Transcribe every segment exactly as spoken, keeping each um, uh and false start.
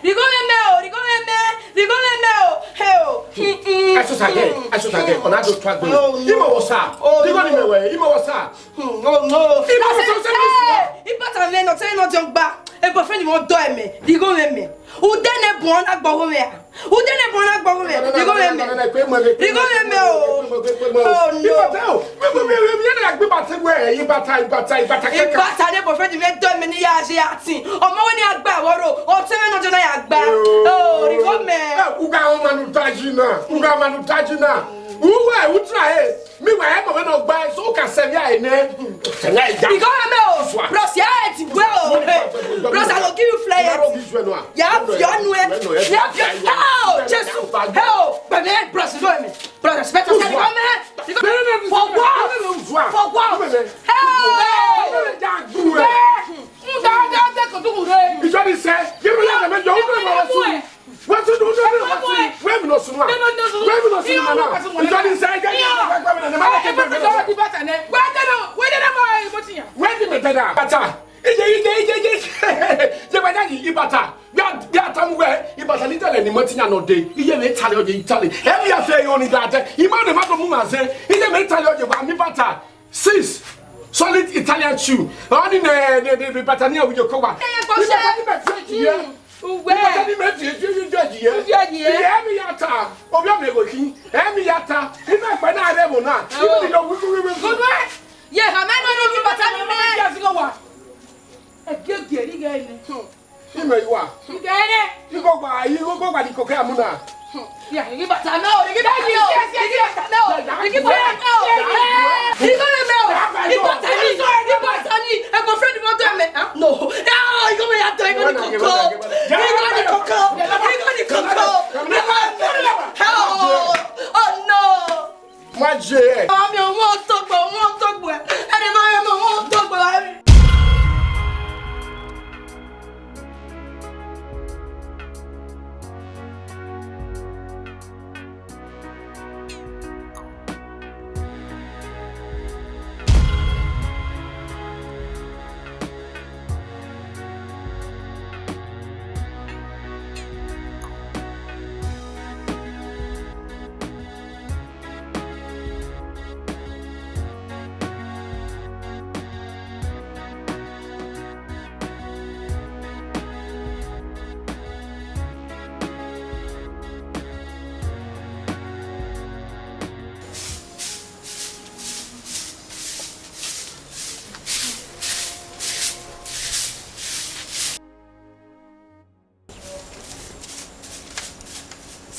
Righo mwẹ mẹ o, righo mwẹ mẹ, righo mwẹ mẹ o. Hey o. Hmm, hmm, Asosa gẹ, hmm, Asosa gẹ, hmm. Ọna do twa gbe. Oh, no. Imọ wọ sa. Oh, righo ni no. Mẹ wẹ, imọ wọ sa. Hmm, oh, no. Imọ wọ sa, sa, sa. Hey, ibata mwẹ nọ, tẹ nọ jọ gba. E boyfriend mwẹ ọdọ ẹmẹ, righo mwẹ mẹ. Ude ne bun na gbọghọ mwẹ a. Ude ne bun na gbọghọ mwẹ, righo mwẹ mẹ. Righo mwẹ mẹ o. Oh, no. Ibata o. Mẹ, mẹ, mẹ, mẹ, mẹ, na gbe ibata wẹ, ibata, ibata, ibata kaka. Ibata ne boyfriend mwẹ dọ mẹ ne I ya ye atin. Ọmọ wẹ ne I ya gba ẹvbo ro, ọtẹn mwẹ ne ọ jọ na ya gba. Oh, righo mwẹ. Eh, uga ọmọ nu taji na. Uga ọmọ nu taji na. Uwẹ, u try e. Mi wa ẹmọ mwẹ nọ gba, so u ka sẹ via enẹ. Sẹ via ẹja. Righo mwẹ mẹ o. Sua. Bros, ya e ti gbe o. Bros, I go give you flyer. Ya fi ọnu ẹ. Ya fi ọnu. Oh, Jesus. Hey o. Bẹbẹ, bros, righo mwẹ mẹ. Brother, respect yourself. Come here. For what? For what? Hey! Ìjọ ni sẹ́, yẹ́n mi yàtọ̀ mẹ́jọ, ó dúró lọ́wọ́ sùn. Wọ́n tún dúró lọ́wọ́ sùn. Wẹ́n mi lọ sùn wa. Wẹ́n mi lọ sùn wa náà. Ìjọ ni sẹ́, yẹ́n mi yàtọ̀ mẹ́jọ, ó dúró lọ́wọ́ sùn. Wẹ́n mi lọ sùn wa náà. Bàtà. Iye, iye, iye, iye. Ye bàtà yìí, ibàtà. Bia, bia tamu wẹ, ibata ni tẹlẹ ni mọ ti yan nọ de. Iye ne tale ọye tale. Ẹmí ya fẹ irun ni da dẹ. Ima ne ma do mu ma zẹ. Iye ne tale ọye wa mi bata. Six solid Italian shoe. Ọ ni nẹ, nẹ, nẹ, nẹ bata ni awu yo ko wa. Ẹ, kò ṣe. Ibata ni mẹ fi ẹji yẹ. Uwẹ. Ibata ni mẹ fi ẹji, ẹji, ẹji yẹ. Ẹji yẹ. Iye ẹmí ya ta. Obi ọmọ ego ki. Ẹmí ya ta. Ima ẹgbẹ na rẹ mo na. Ima ni lọ wi, wi, wi, wi. Gbogbo ẹ. Ye, ha mẹ nọ ni ibata ni mẹ. Ẹgẹgẹ ri ghẹ nẹ. Imẹ yi wa. Igẹ nẹ. Igogba, igogba ni koko amu na. Ya, igi bata mẹ o, igi bata mẹ o, igi bata mẹ o, igi bata mẹ o, igi bata mẹ o, igi bata ni, igi bata ni, ẹ boyfriend mẹ ọdọ mẹ, ah, no, ah, igi mẹ ya dọ, igi ni koko, igi ni koko, igi ni koko, oh, oh no. Ma je ẹ. Ọmọ mi, ọmọ tọgbọ, ọmọ tọgbọ ẹ. Ẹni ma rẹ mọ, ọmọ tọgbọ ẹ.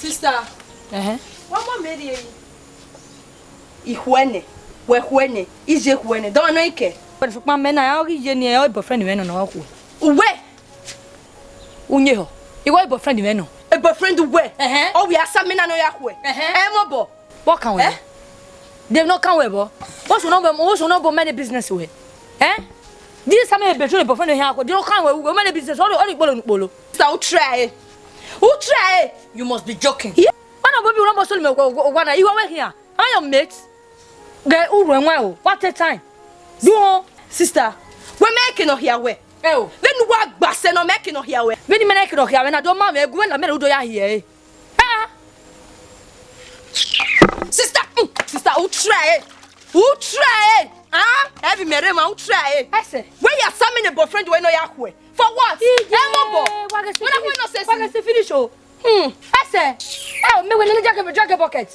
Sister. Ẹhẹn. Wa ma mẹ rhie yi. I khuẹ nẹ, wẹ khuẹ nẹ, I je khuẹ nẹ, dọ nọ ikẹ. Wẹ sokpan mẹ na, ọ ghi ye ni, ọ boyfriend mwẹ nọ ne ọ khuẹ. Uwẹ. Unyehọ. Iwẹ boyfriend mwẹ nọ. A boyfriend uwẹ. Ẹhẹn. Ọ wẹ Asamẹna ne ọ ya khuẹ. Ẹhẹn. Ẹ mọ bọ. What can we? Eh? Dem no can we, bro. What's one of them? What's one of them many business we? Eh? This time, a bedroom, boyfriend here, they don't can we, we many business, all, all, all, all. Sister, u try. U try. You must be joking. Yeah. One of you, one of you, one, you are here. Am I your mate? Girl, who run why? What a time? Do on. Sister, we make no here we. Eh, oh. When you walk back, say no make no here we. When you make no here we, na do ma we, go la me do ya here. Eh. Ah. Sister, mm, sister, u try e. U try e. Ah, every mere ma u try e. I say. Where you summon a boyfriend when no ya kwe? For what? Iye, ẹ mọ bọ. Wa gẹ se finish. When I no say. Wa gẹ se finish o. Hmm. I say. Eh, me when you drag a, drag a bucket.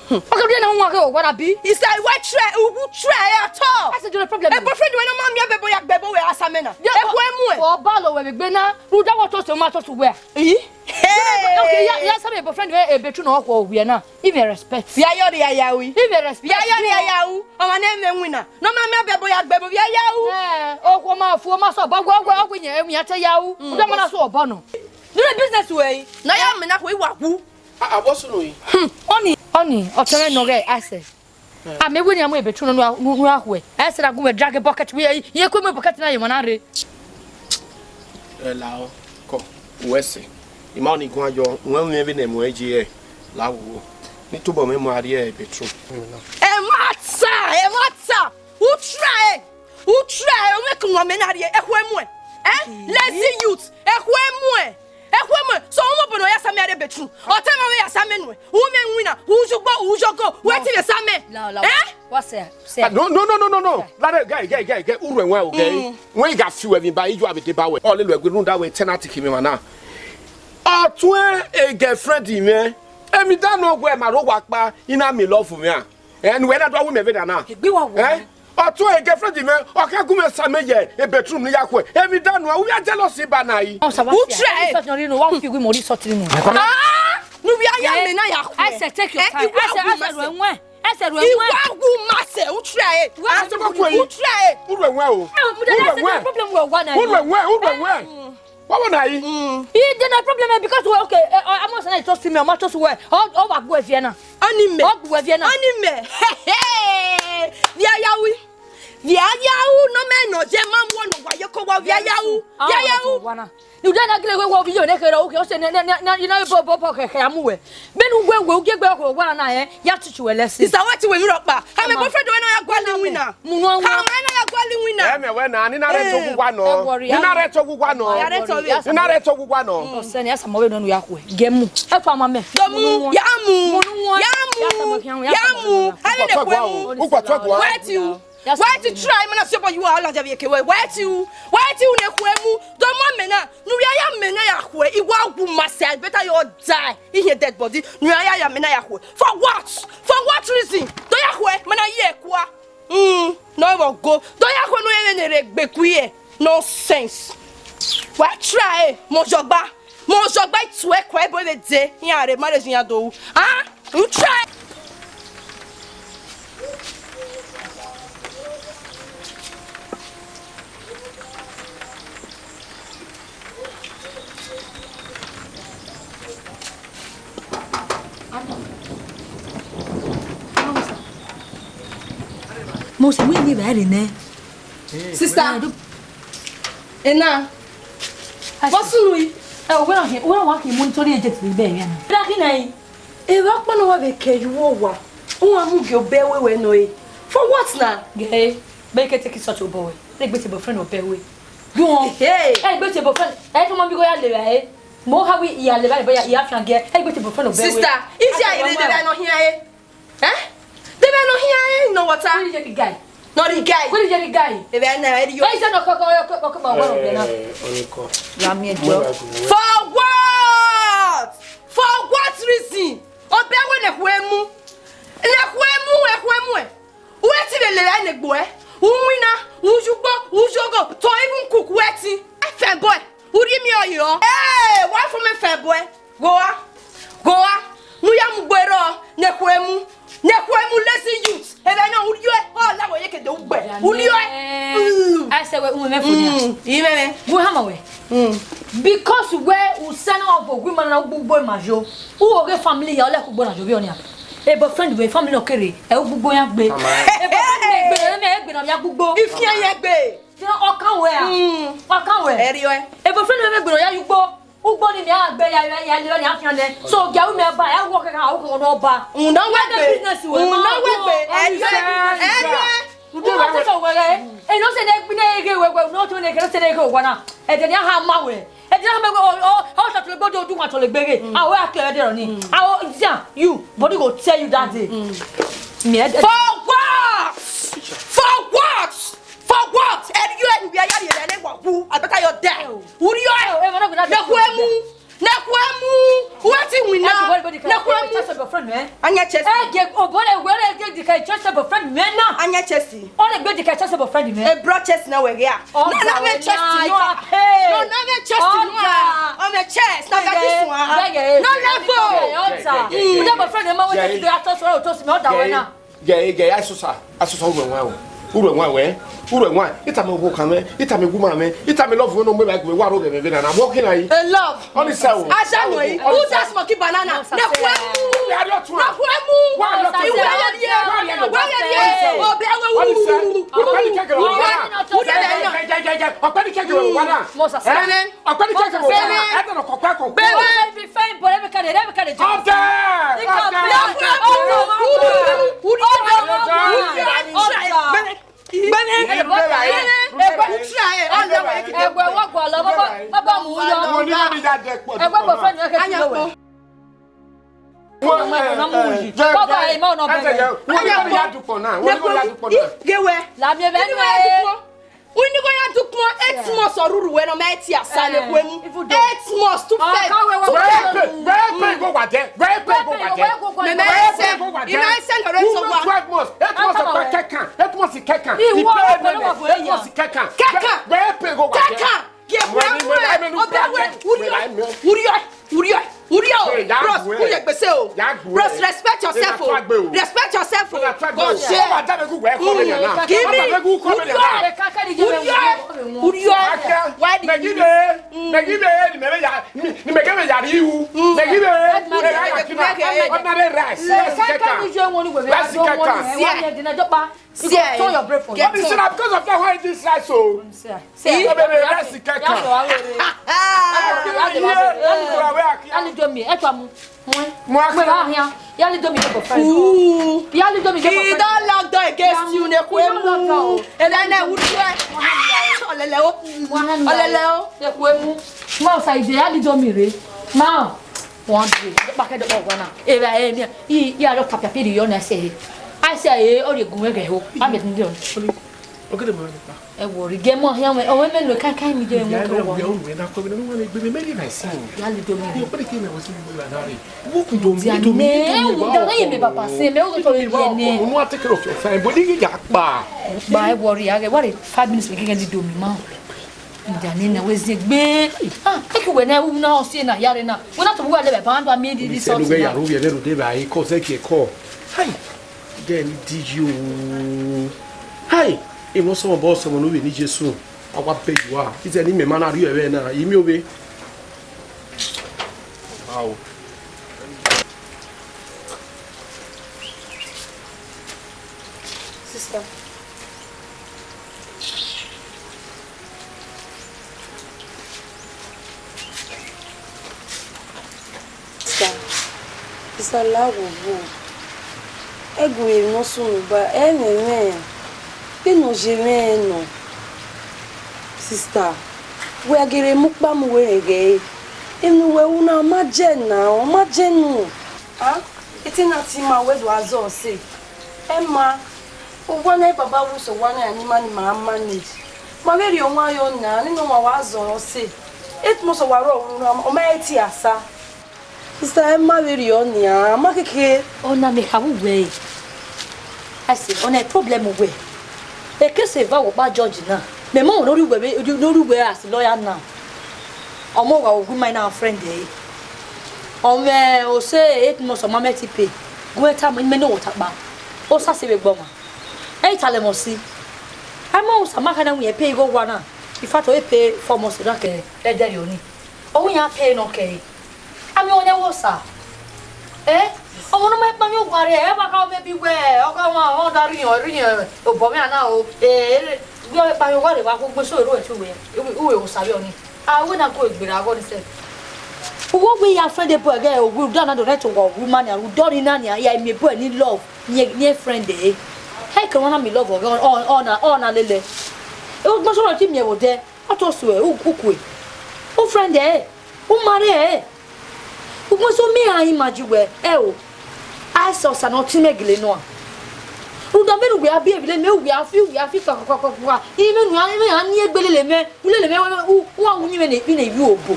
Hmm. Okay, we na wan go, what I be? He said, "Why try? U try at all?" I said, "No problem." A boyfriend when no ma mi a bebo ya gbebo we Asamẹna. Yeah, e kwe mu e. For ball we gbe na. U da what to so ma to so where? Eh? Hey! Okay, yeah, yeah, some boyfriend we a bedroom no khuẹ na. Even respect. Ya yo ri ya wi. Even respect. Ya yo ri ya wu. Ọmọ ne me wina. No ma me bebo ya gbebo ya ya wu. Eh, okhuo ma fu ma so bo gwo gwo gwo yen e mi ate ya wu. Mm. U da ma na so bo no. Do the business way. Na ya me na khuẹ wa wu. Ah, ah, what's wrong? Hmm. Oni, oni, o tere no ge ase. A me wini amu ebe tunu nu akhuẹ. Ẹ sẹ ra gu wẹ drag bucket wẹ, ye kue mu bucket na ye ma na re. Ẹ la ọ kọ, uwẹ sẹ. I ma ni guan yọ, uwẹ mwẹ vbe nẹ mu ẹ je ẹ. La wo. Ni tobọ mwẹ mu a rrie ebe tunu. Ẹ ma ta, ẹ ma ta. U try, u try, u me ku wan mẹ na rrie, ẹ khuẹ mu ẹ. Eh? Lazy youth, ẹ khuẹ mu ẹ. Ẹ khuẹ mu ẹ. Betu. Ọtẹn ma vbe ya sa mẹ nuẹn. U mẹ winna, u zugbo, u zọgọ, wẹ ti vbe sa mẹ. La, la, Eh? Wa sẹ, sẹ. Ah, no, no, no, no, no, no. Lare, guy, guy, guy, guy. Urhu ẹwaẹn o, guy. Mm. Wẹ I gha fi uwẹ vbe ba, I ju avbe deba wẹ. Ọ lele wẹ gbe rhunmwuda wẹ tenant khin mwẹ na. Ọtuẹn e girlfriend mwẹ. Emi da nọ wẹ ma rre owa ọkpa, I na miẹn love mwẹ a. Ẹ, ne uwẹ na do ru mẹ vbe na na. Egbe wa wo. Ẹ? Ọtuẹn e girlfriend mwẹ, ọ khian gu mwẹ sa mẹ ye e bedroom ne I ya khuẹ. Emi da nọ, u ya jealous ba na yi. Ọ sa wa U fi try. Result nọ rhie nọ, wa fi wi mo result nọ. Ah, ne uwẹ ya mẹ na ya khuẹ. I say take your Eh, time. I say, I say, ru ẹwaẹn. I say, ru ẹwaẹn. Iwa gu ma sẹ, u try. Wa Ẹ sẹ ma kue yi. U try. Urhu ẹwaẹn o. Ẹ, mo de Urhu ẹwaẹn. Problem wẹ wa na. Urhu ẹwaẹn, urhu ẹwaẹn. Wa wa na yi. Mm. He dey no problem eh, because we okay. Uh, I'm not saying trust me, I'm not trust we. All all wa gbe viẹ na. Ọni mẹ. All gbe viẹ na. Ọni mẹ. Via ya wi. Via ya u no mẹ no je ma mu no wa ye ko wa via ya u. Via ya u. You dey na gele we wo bi yo ne kero uke o se ne ne ne you know bo bo bo ke ke amu we. Benu we we ugie gbe ko wa na eh. Ya tutu we lesi. Isa wa ti we yuro pa. Ha me boyfriend we no ya gwa ni wina. Mu no. Ha me no ya gwa ni wina. Ẹ mẹ wẹ na, ni na rẹ to gu wa nọ. Ni na rẹ to gu wa nọ. Ya rẹ to wi. Ni na rẹ to gu wa nọ. Ọsẹ ni asa mọ we nọ ya khuẹ. Gemu. Ẹ fa ma mẹ. Domu, ya mu. Ya mu. Ya mu. Ale ne khuemu. U gba to gua. Wait you. Wait you try mana se bo you ala jabi ke we. Wait you. Wait you ne khuemu. Domu mẹ na. Nu ya ya mẹ na ya khuẹ. Iwa gu ma se better you die. Ihe dead body. Nu ya ya mẹ na ya khuẹ. For what? For what reason? Do ya khuẹ. Mana ye kua. Mm, no, I will go. Do ya ko no ere ne re gbe ku ye. Nonsense. Wa try, mo jọgba. Mo jọgba itu e ko ebo ebe de. Iran re marriage iran do. Ah, you try. Mo se mu ni ba re nẹ. Sister. Ena. What's wrong? Ẹ, wẹ wa khin, wẹ wa khin mu nitori eje ti bẹ ya na. Ra khin na yi. Evba ọkpa ne wa vbe ke yu owa. Uwa mu gie obẹ wẹ wẹ nọ e. For what na? Gẹ, bẹ ke take such obọ wẹ. Ẹ gbe te boyfriend obẹ wẹ. Duon. Hey. Ẹ gbe te boyfriend. Ẹ tọ ma bi go ya le ra e. Mo ha wi ya le ba, ya ya fian gẹ. Ẹ gbe te boyfriend obẹ wẹ. Sister, isi a ire de ba no hian e. Eh? De ba no hian e no water. Where is the guy? No the guy. Where is the guy? Ebe na eri yo. Ẹ sẹ nọ kọkọ kọkọ ma wọ ọbẹ na. Ẹ, ọnukọ. Ya mi ẹjọ. For what? For what reason? Obẹ wẹ ne khuemu. Ne khuemu, e khuemu e. Uwẹ ti vbe lele ẹre ne egbe uẹ. U winna, u yugbo, u yogo, to even cook uwẹ ti. Ẹ fẹ bọe. U rhie miẹn ọyọ. Ee, wa fo mẹ fẹ bọe. Ghoa, ghoa, ne u ya mu gbe rrọọ, ne khuemu, ne khuemu lazy youth. Ebe na u rhie, ọ la wẹ ye kede ugbẹ. U rhie. Mm. A sẹ wẹ u mẹ fo nia. Mm, i mẹ mẹ. Gu hama wẹ. Mm. Because wẹ u sẹ na ọvo gu ima na ugbugbo ima yo. U oghe family ya, ọ lẹ kugbo na yo vbe ọnia. E boyfriend wẹ family ọ kere, ẹ ugbugbo ya gbe. Ama. E boyfriend wẹ gbe, ẹ gbe na ya gbugbo. Ifian ya gbe. Ọkan wẹ a. Mm. Ọkan wẹ. Ẹ rhie. E boyfriend wẹ gbe na ya yugbo. Ugbo ni mẹ a gbe ya, ya, ya, ya, ya fian nẹ. So, gia u mẹ ba, ẹ wọ kẹkẹ, a wọ kẹkẹ nọ ba. Unu wẹ gbe. Business wẹ. Unu wẹ gbe. Ẹ yọ, ẹ yọ. Unu tẹ wẹ rẹ. Ẹ no se ne gbe ne ghe wẹ wẹ, no to ne ghe, no se ne ghe wẹ na. Ẹ de ni a ha ma wẹ. Ẹ de ni a ha ma wẹ, o, o, o, sa tule gbodo du wa tule gbeghe. A wẹ a kẹ de ni. A o, yeah, you, body go tell you that day. Me, ẹ de. For what? For what? For what? Ẹ ri ẹni wẹ ya ri ẹni wa wu, I better you die. U rhie. Ne khuemu. Ne khuemu. Uwẹ ti winna. Ne khuemu. Chest boyfriend mẹ. Anya chest. Ẹ gẹ obọ rẹ wẹ rẹ gẹ dika chest boyfriend mẹ na. Anya chest. Ọ rẹ gbe dika chest boyfriend mẹ. E bro chest na wẹ gẹ a. No, no, me chest no. No, no, me chest no. Oh, me chest. Na ga this one. No level. Uda boyfriend mẹ wẹ ti do ato so to si me uda wẹ na. Gẹ, gẹ, asusa, asusa, urhu ẹwaẹn o. Urhu ẹwaẹn wẹ, urhu ẹwaẹn. Itama owo kan mẹ, itama iwuma mẹ, itama love no mẹ ba gbe wa ro ghe mẹ vbe na na. Wo kina yi? A love. Oni sa o. Aja no yi. Who does smoky banana? Na khuemu. Wa ri ọtun. Na khuemu. Wa ri ọtun. Iwe ya ye. Wa ri ọtun. Wa ye ye. Obe awe wu. Oni sa. Ọpẹni kẹkẹrẹ wa. Wa ri ọtun. Wa ri ọtun. Ọpẹni kẹkẹrẹ wa na. Mo sa sẹnẹ. Ọpẹni kẹkẹrẹ wa na. Ẹ tọrọ kọpẹ kọpẹ. Bẹẹni. Be fine boy, every kind, every kind of job. Ọdẹ! Ọdẹ! Ẹgbẹ́ wọ́n gbọ́ lọ, bàbá mu yọ. Ẹgbẹ́ bọ̀ fẹ́ ni wọ́n kẹ́ fi lọ wẹ̀. Ọmọ ẹgbẹ na mu yi. Kọba ẹ ma ọna bẹghe. Wọ́n ní kò ní yá dùpọ̀ náà. Wọ́n ní kò ní yá dùpọ̀ náà. Gẹwẹ. Lami ẹbẹ ni wọ́n yá dùpọ̀. Wọ́n ní kò yá dùpọ̀. Eight months ọruru wẹ nọ mẹ ti asa ne kwe mu. Eight months too fast. Wẹ́ẹ́ pè, wẹ́ẹ́ pè ìgò wà jẹ́. Wẹ́ẹ́ pè ìgò wà jẹ́. Mẹ mẹ ẹsẹ̀, ìmọ̀ ẹsẹ̀ lọ́rọ̀ sọ wa. Twelve months. Eight months ọ̀pẹ kẹkàn. Eight months kẹkàn. Ìwọ ọ̀pẹ ló wà fún ẹ̀yà. Eight months kẹkàn. Kẹkàn. Wẹ́ẹ́ pè ìgò wà jẹ́. Kẹkàn. Ye wẹ wẹ, ọbẹ wẹ, wuriọ, wuriọ, wuriọ. Bros, u ye gbese o. Bros, respect yourself o. Respect yourself o. God share. Give me. Wuriọ, wuriọ. Why did you? Mẹgide, ni mẹ ya, ni mẹ gẹmẹ ya ri u. Mẹgide, ordinary rice, rice kẹkàn. Rice kẹkàn. See, turn your brain for you. What is it? Because of that, why this rice so? See, baby, rice kẹkàn. Yalido mi, ẹ tọ mu. Mu ahian. Yalido mi, go friend. Yalido mi, go friend. He don lock door against you, ne kwe mu. Elene wudu e. Ọlẹlẹ o. Ọlẹlẹ o. Ne kwe mu. Ma osa ide, Yalido mi re. Ma. One day, kpakẹ dọkpọ wa na. Eva ẹ ni, i, i aro kapia piri yọ na ẹsẹ he. Ẹsẹ he, ọ rhie gun ẹghẹ ho. A mẹ tun de. Ogede ma ni pa. Ẹ wọ ri gẹ mọ hian wẹ, ọwẹ mẹ lo kankan mi je mọ ke wọ. Yalido mi. Dia ne, u da na ye mẹ papa se, mẹ o to ye ne. Unu a take care of your fine body, ya kpa. Ba ẹ wọ ri, a gẹ, what if five minutes we can do me ma. Nja nene wẹ ziengbe. Ah, eke wẹ na u na ọse na yare na. Wẹ na to wẹ lẹ ba ndo mi di resource. Wẹ ya ru vbe vbe ru de ba i ko se ke ko. Hai. Then did you? Hai. Imo so bo so no vbe ni Jesu. Awa pe ju a. Ize ni mẹ ma na ri ẹvbe na. Imi ovbe. Wow. Sister. Sister, sister, la wo wo. Ẹ gu emwi ne ọ sunu ba, ẹ mwẹ mwẹ. Vbene ọ ye mwẹ nọ. Sister, wẹ a gele mu ukpa mu wẹ rẹn ghẹ re. Emwi ne uwẹ ru na, ọ ma jẹ na, ọ ma jẹ nu. A, ete na ti ma wẹ do a zọ ọse. Ẹ ma, owa na, baba wu sẹ owa na ya ni ima ni ma manage. Ma vbe rhie owan yọ na, nene ọmwa wa zọ ọse. Etmọs wa rrọọ unu, ọ ma he tie asa. Sister, ẹ ma vbe rhie ọnian, ma keke. Ọna mẹ kha vbe uwẹ re. I say, ọna problem uwẹ. Ekese eva wẹ ọkpa judge na. Mẹ ma ne ọ rhie uwẹ vbe, ne ọ rhie uwẹ as lawyer na. Ọmọ wa wo gu ima na friend ẹre. Ọ mwẹ ose eight months ọ ma mẹ ti pay. Gu ẹn tama, imẹ ne ọ ta kpa. Osa se vbe gbe ọmwa. Ẹ i talẹ mwẹ osi. A ma osa ma khana winna pay igho owa na. In fact, ọ i pay four months na ke ẹdẹrriọ ni. Ọ wẹ iran pay nọ kẹre. A miẹn ọnii ẹvbo osa. Ẹ? Ọmọ ne ọ ma kpa mwẹ owa rre, ẹ wa kha ọ mwẹ bi wẹ, ọ gha wa, ọ da rhiọn, rhiọn obọ mwẹ ana o. Ẹ, wẹ ọ kpa mwẹ owa rre, wa kugbe so ero ẹtu wẹ. Uwẹ osa vbe ọnii. A wẹ na gu egbe ra gọ ni sẹ. Uwẹ wẹ ya friend boy ghe, uwẹ da na do rent uwa, uwẹ ma nia, u dọrhi na nia, ya miẹn boy ni love, ni, ni friend ẹre. Ẹ kẹ wan na miẹn love ọghe, ọ, ọ na, ọ na lele. E ugbẹn sọrọ ti miẹn vbe odẹ, ọ to suẹ, u, u kue. U friend ẹre, u ma rre ẹre. Ugbẹn sọ mẹ a ima ji wẹ, ẹ o. A sẹ osa ne ọ tọn imẹ gele nua. Rhunmwuda mẹ ne uwẹ a biẹ vbe mẹ, uwẹ a fi, uwẹ a fi kpakpakpakpa. Imẹ nu, imẹ a ni egbe lele mẹ, u lele mẹ, u, u wa wu uyinmwẹ ne, ne ivbi obo.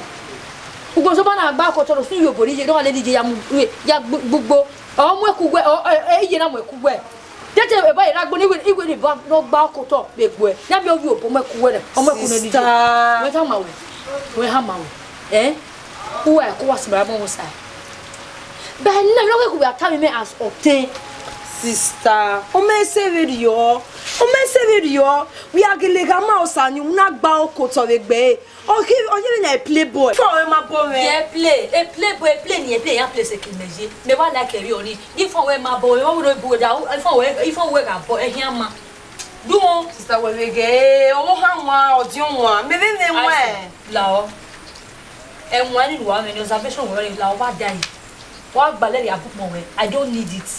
Ugbẹn sọ ba na gba ọkọ tọrọ sun ivbi obo, ne iye, ne ọ lele iye ya mu, ya gbu-, gbugbo. Ọ mu ẹku wẹ, ọ, ẹ, ẹ, iye na mu ẹku wẹ. Tete eba ira gbo ni iwe, iwe ni ba, ne ọ gba ọkọ otọ vbe egbe. Ya miẹn ovbi obo mu ẹku wẹ rẹ, ọ mu ẹku nẹ ni iye. Sister. Wẹ tama wẹ, wẹ hama wẹ. Ẹ? Uwa ẹko wa sima mọ osa. Bẹ ne vbe ọghe ku wẹ a tama mẹ as ọtẹn. Sister, ọ ma sẹ vberriọ, ọ ma sẹ vberriọ, wẹ a gele gha ma osa ni, u na gba ọkọ otọ vbe egbe. Ọ ghi, ọ ye vbene a play boy. Fọ ọmwa ma bọ mwẹ. Ye play, e play boy, e play ni, e play ya play sẹ ke mẹ ye. Mẹ wa like ẹre ọnii. Ifo wẹ ma bọ, wẹ wa wẹ bu da, ifo wẹ, ifo wẹ gha bọ, ehia ma. Du wọn. Sister, wẹ vbe ghe, ọmọ ha wan, ọdiọn wan, mẹ vbe mẹ wan. Lao. Ẹmwẹ ni wa mẹ ni observation wẹ la wa die. Wa gbalẹ ya book mọ wẹ. I don't need it.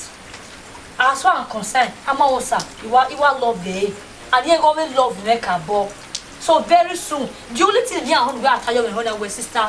As far as concerned, ama osa, iwa, iwa love e. And ye go me love me ka bo. So very soon, the only thing me and we are tired of, when I was sister,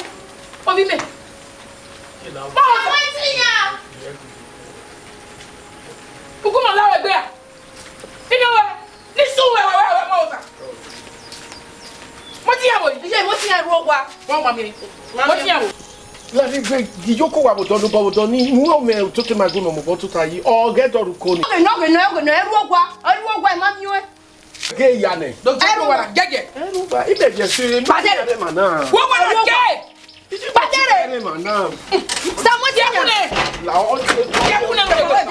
Ovbi mẹ. Ọmọ ẹtin yan. Uku ma la wẹ gbe a. Inu wẹ, ni sun wẹ, wẹ, wẹ, wẹ, wẹ, wẹ. Mo ti yan wo. Iye, mo ti yan ru owa. Wọ́n mọ̀ mi. Mo ti yan wo. Lari gbe, gi yoko wa bọdọ, lobọ bọdọ, ni mu ọmọ ẹtoto ma gun ọmọ bọ tota yi, ọ ghẹ dọrọ uko ni. Ọghe nọ, ọghe nọ, ọghe nọ, ẹ ru owa, ẹ ru owa, ẹ ma miẹn. Ge ya nẹ. Do jẹ ko wala gẹgẹ. Ẹ ru owa, ibe viẹ se, ma Padere. Ẹ ma na. Wo wala gẹ. Padere. Ẹ ma na. Samuel ti yan. Kule. La ọ ti. Kule, kule, kule.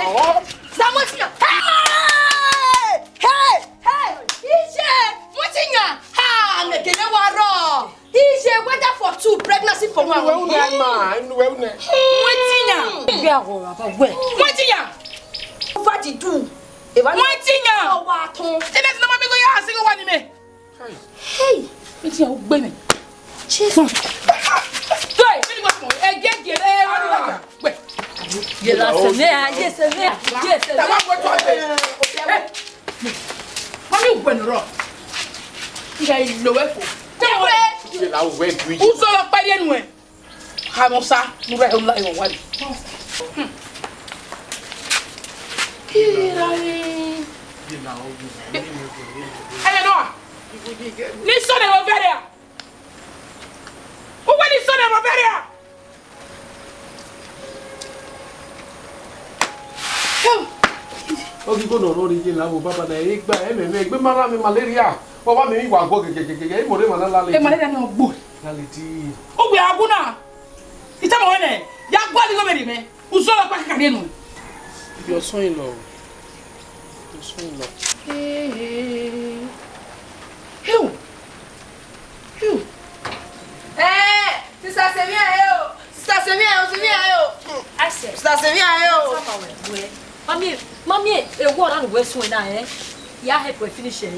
Samuel ti yan. Hey! Hey! Hey! Iye, mo ti yan. Ha, mẹ kele wa rọ. Iye, whether for two, pregnancy for one. Wẹ une ma, wẹ une. Mo ti yan. Gbe aghọ baba wẹ. Mo ti yan. Over the do. Mo ti yan. Ọ wa tọn. Ṣé ẹ ti lọ mọ mi kó yá àṣírí wà ní mẹ? Hey, ẹ ti yà ó gbé mi. Jesus. Hey, kí ni wọ́n ti mọ̀? Ẹ gé gé ẹ wá ní wájà. Wẹ̀. Yẹ la sẹ mẹ a, yẹ sẹ mẹ a, yẹ sẹ mẹ a. Tàbá wọ́n tọ́ ẹ. Wọ́n ní ìwẹ̀ nìrọ̀. Ìyá ìlò ẹ̀ fò. Tẹ́wẹ́. Ìyẹn làwọn wẹ̀ dùn yìí. Ó sọ̀rọ̀ pẹ́ẹ́lí ẹnu ẹ̀. Hamosa, mo rẹ ọla ẹwọ wani. Ẹyẹ nọ, ni sọ ne mo fẹrẹ a? Uwẹ ni sọ ne mo fẹrẹ a? Ọ ghi gho nọ rre ye la vbe obọ na, egbe, ẹmwẹ mwẹ, egbe ma rhan mwẹ malaria. Wa wa mẹ emwi wa guọ gẹgẹgẹgẹ, emọ rre emwa na lale. E malaria ni ọ gbo. Lale di. Ugbẹ a gu na. I tama ruẹ nẹ, ya gualọ igho vberriọ mwẹ. Uzọla ọkpa kakabhiẹ nọ. Your son-in-law. Your son-in-law. Hey, hey. Hio. Hio. Eh, sister Semia, hio. Sister Semia, Semia, hio. Ase. Sister Semia, hio. Sama wẹ, wẹ. Mami, mami, e wọ ra nu wẹ suẹn na, eh? Ya help wẹ finish, eh?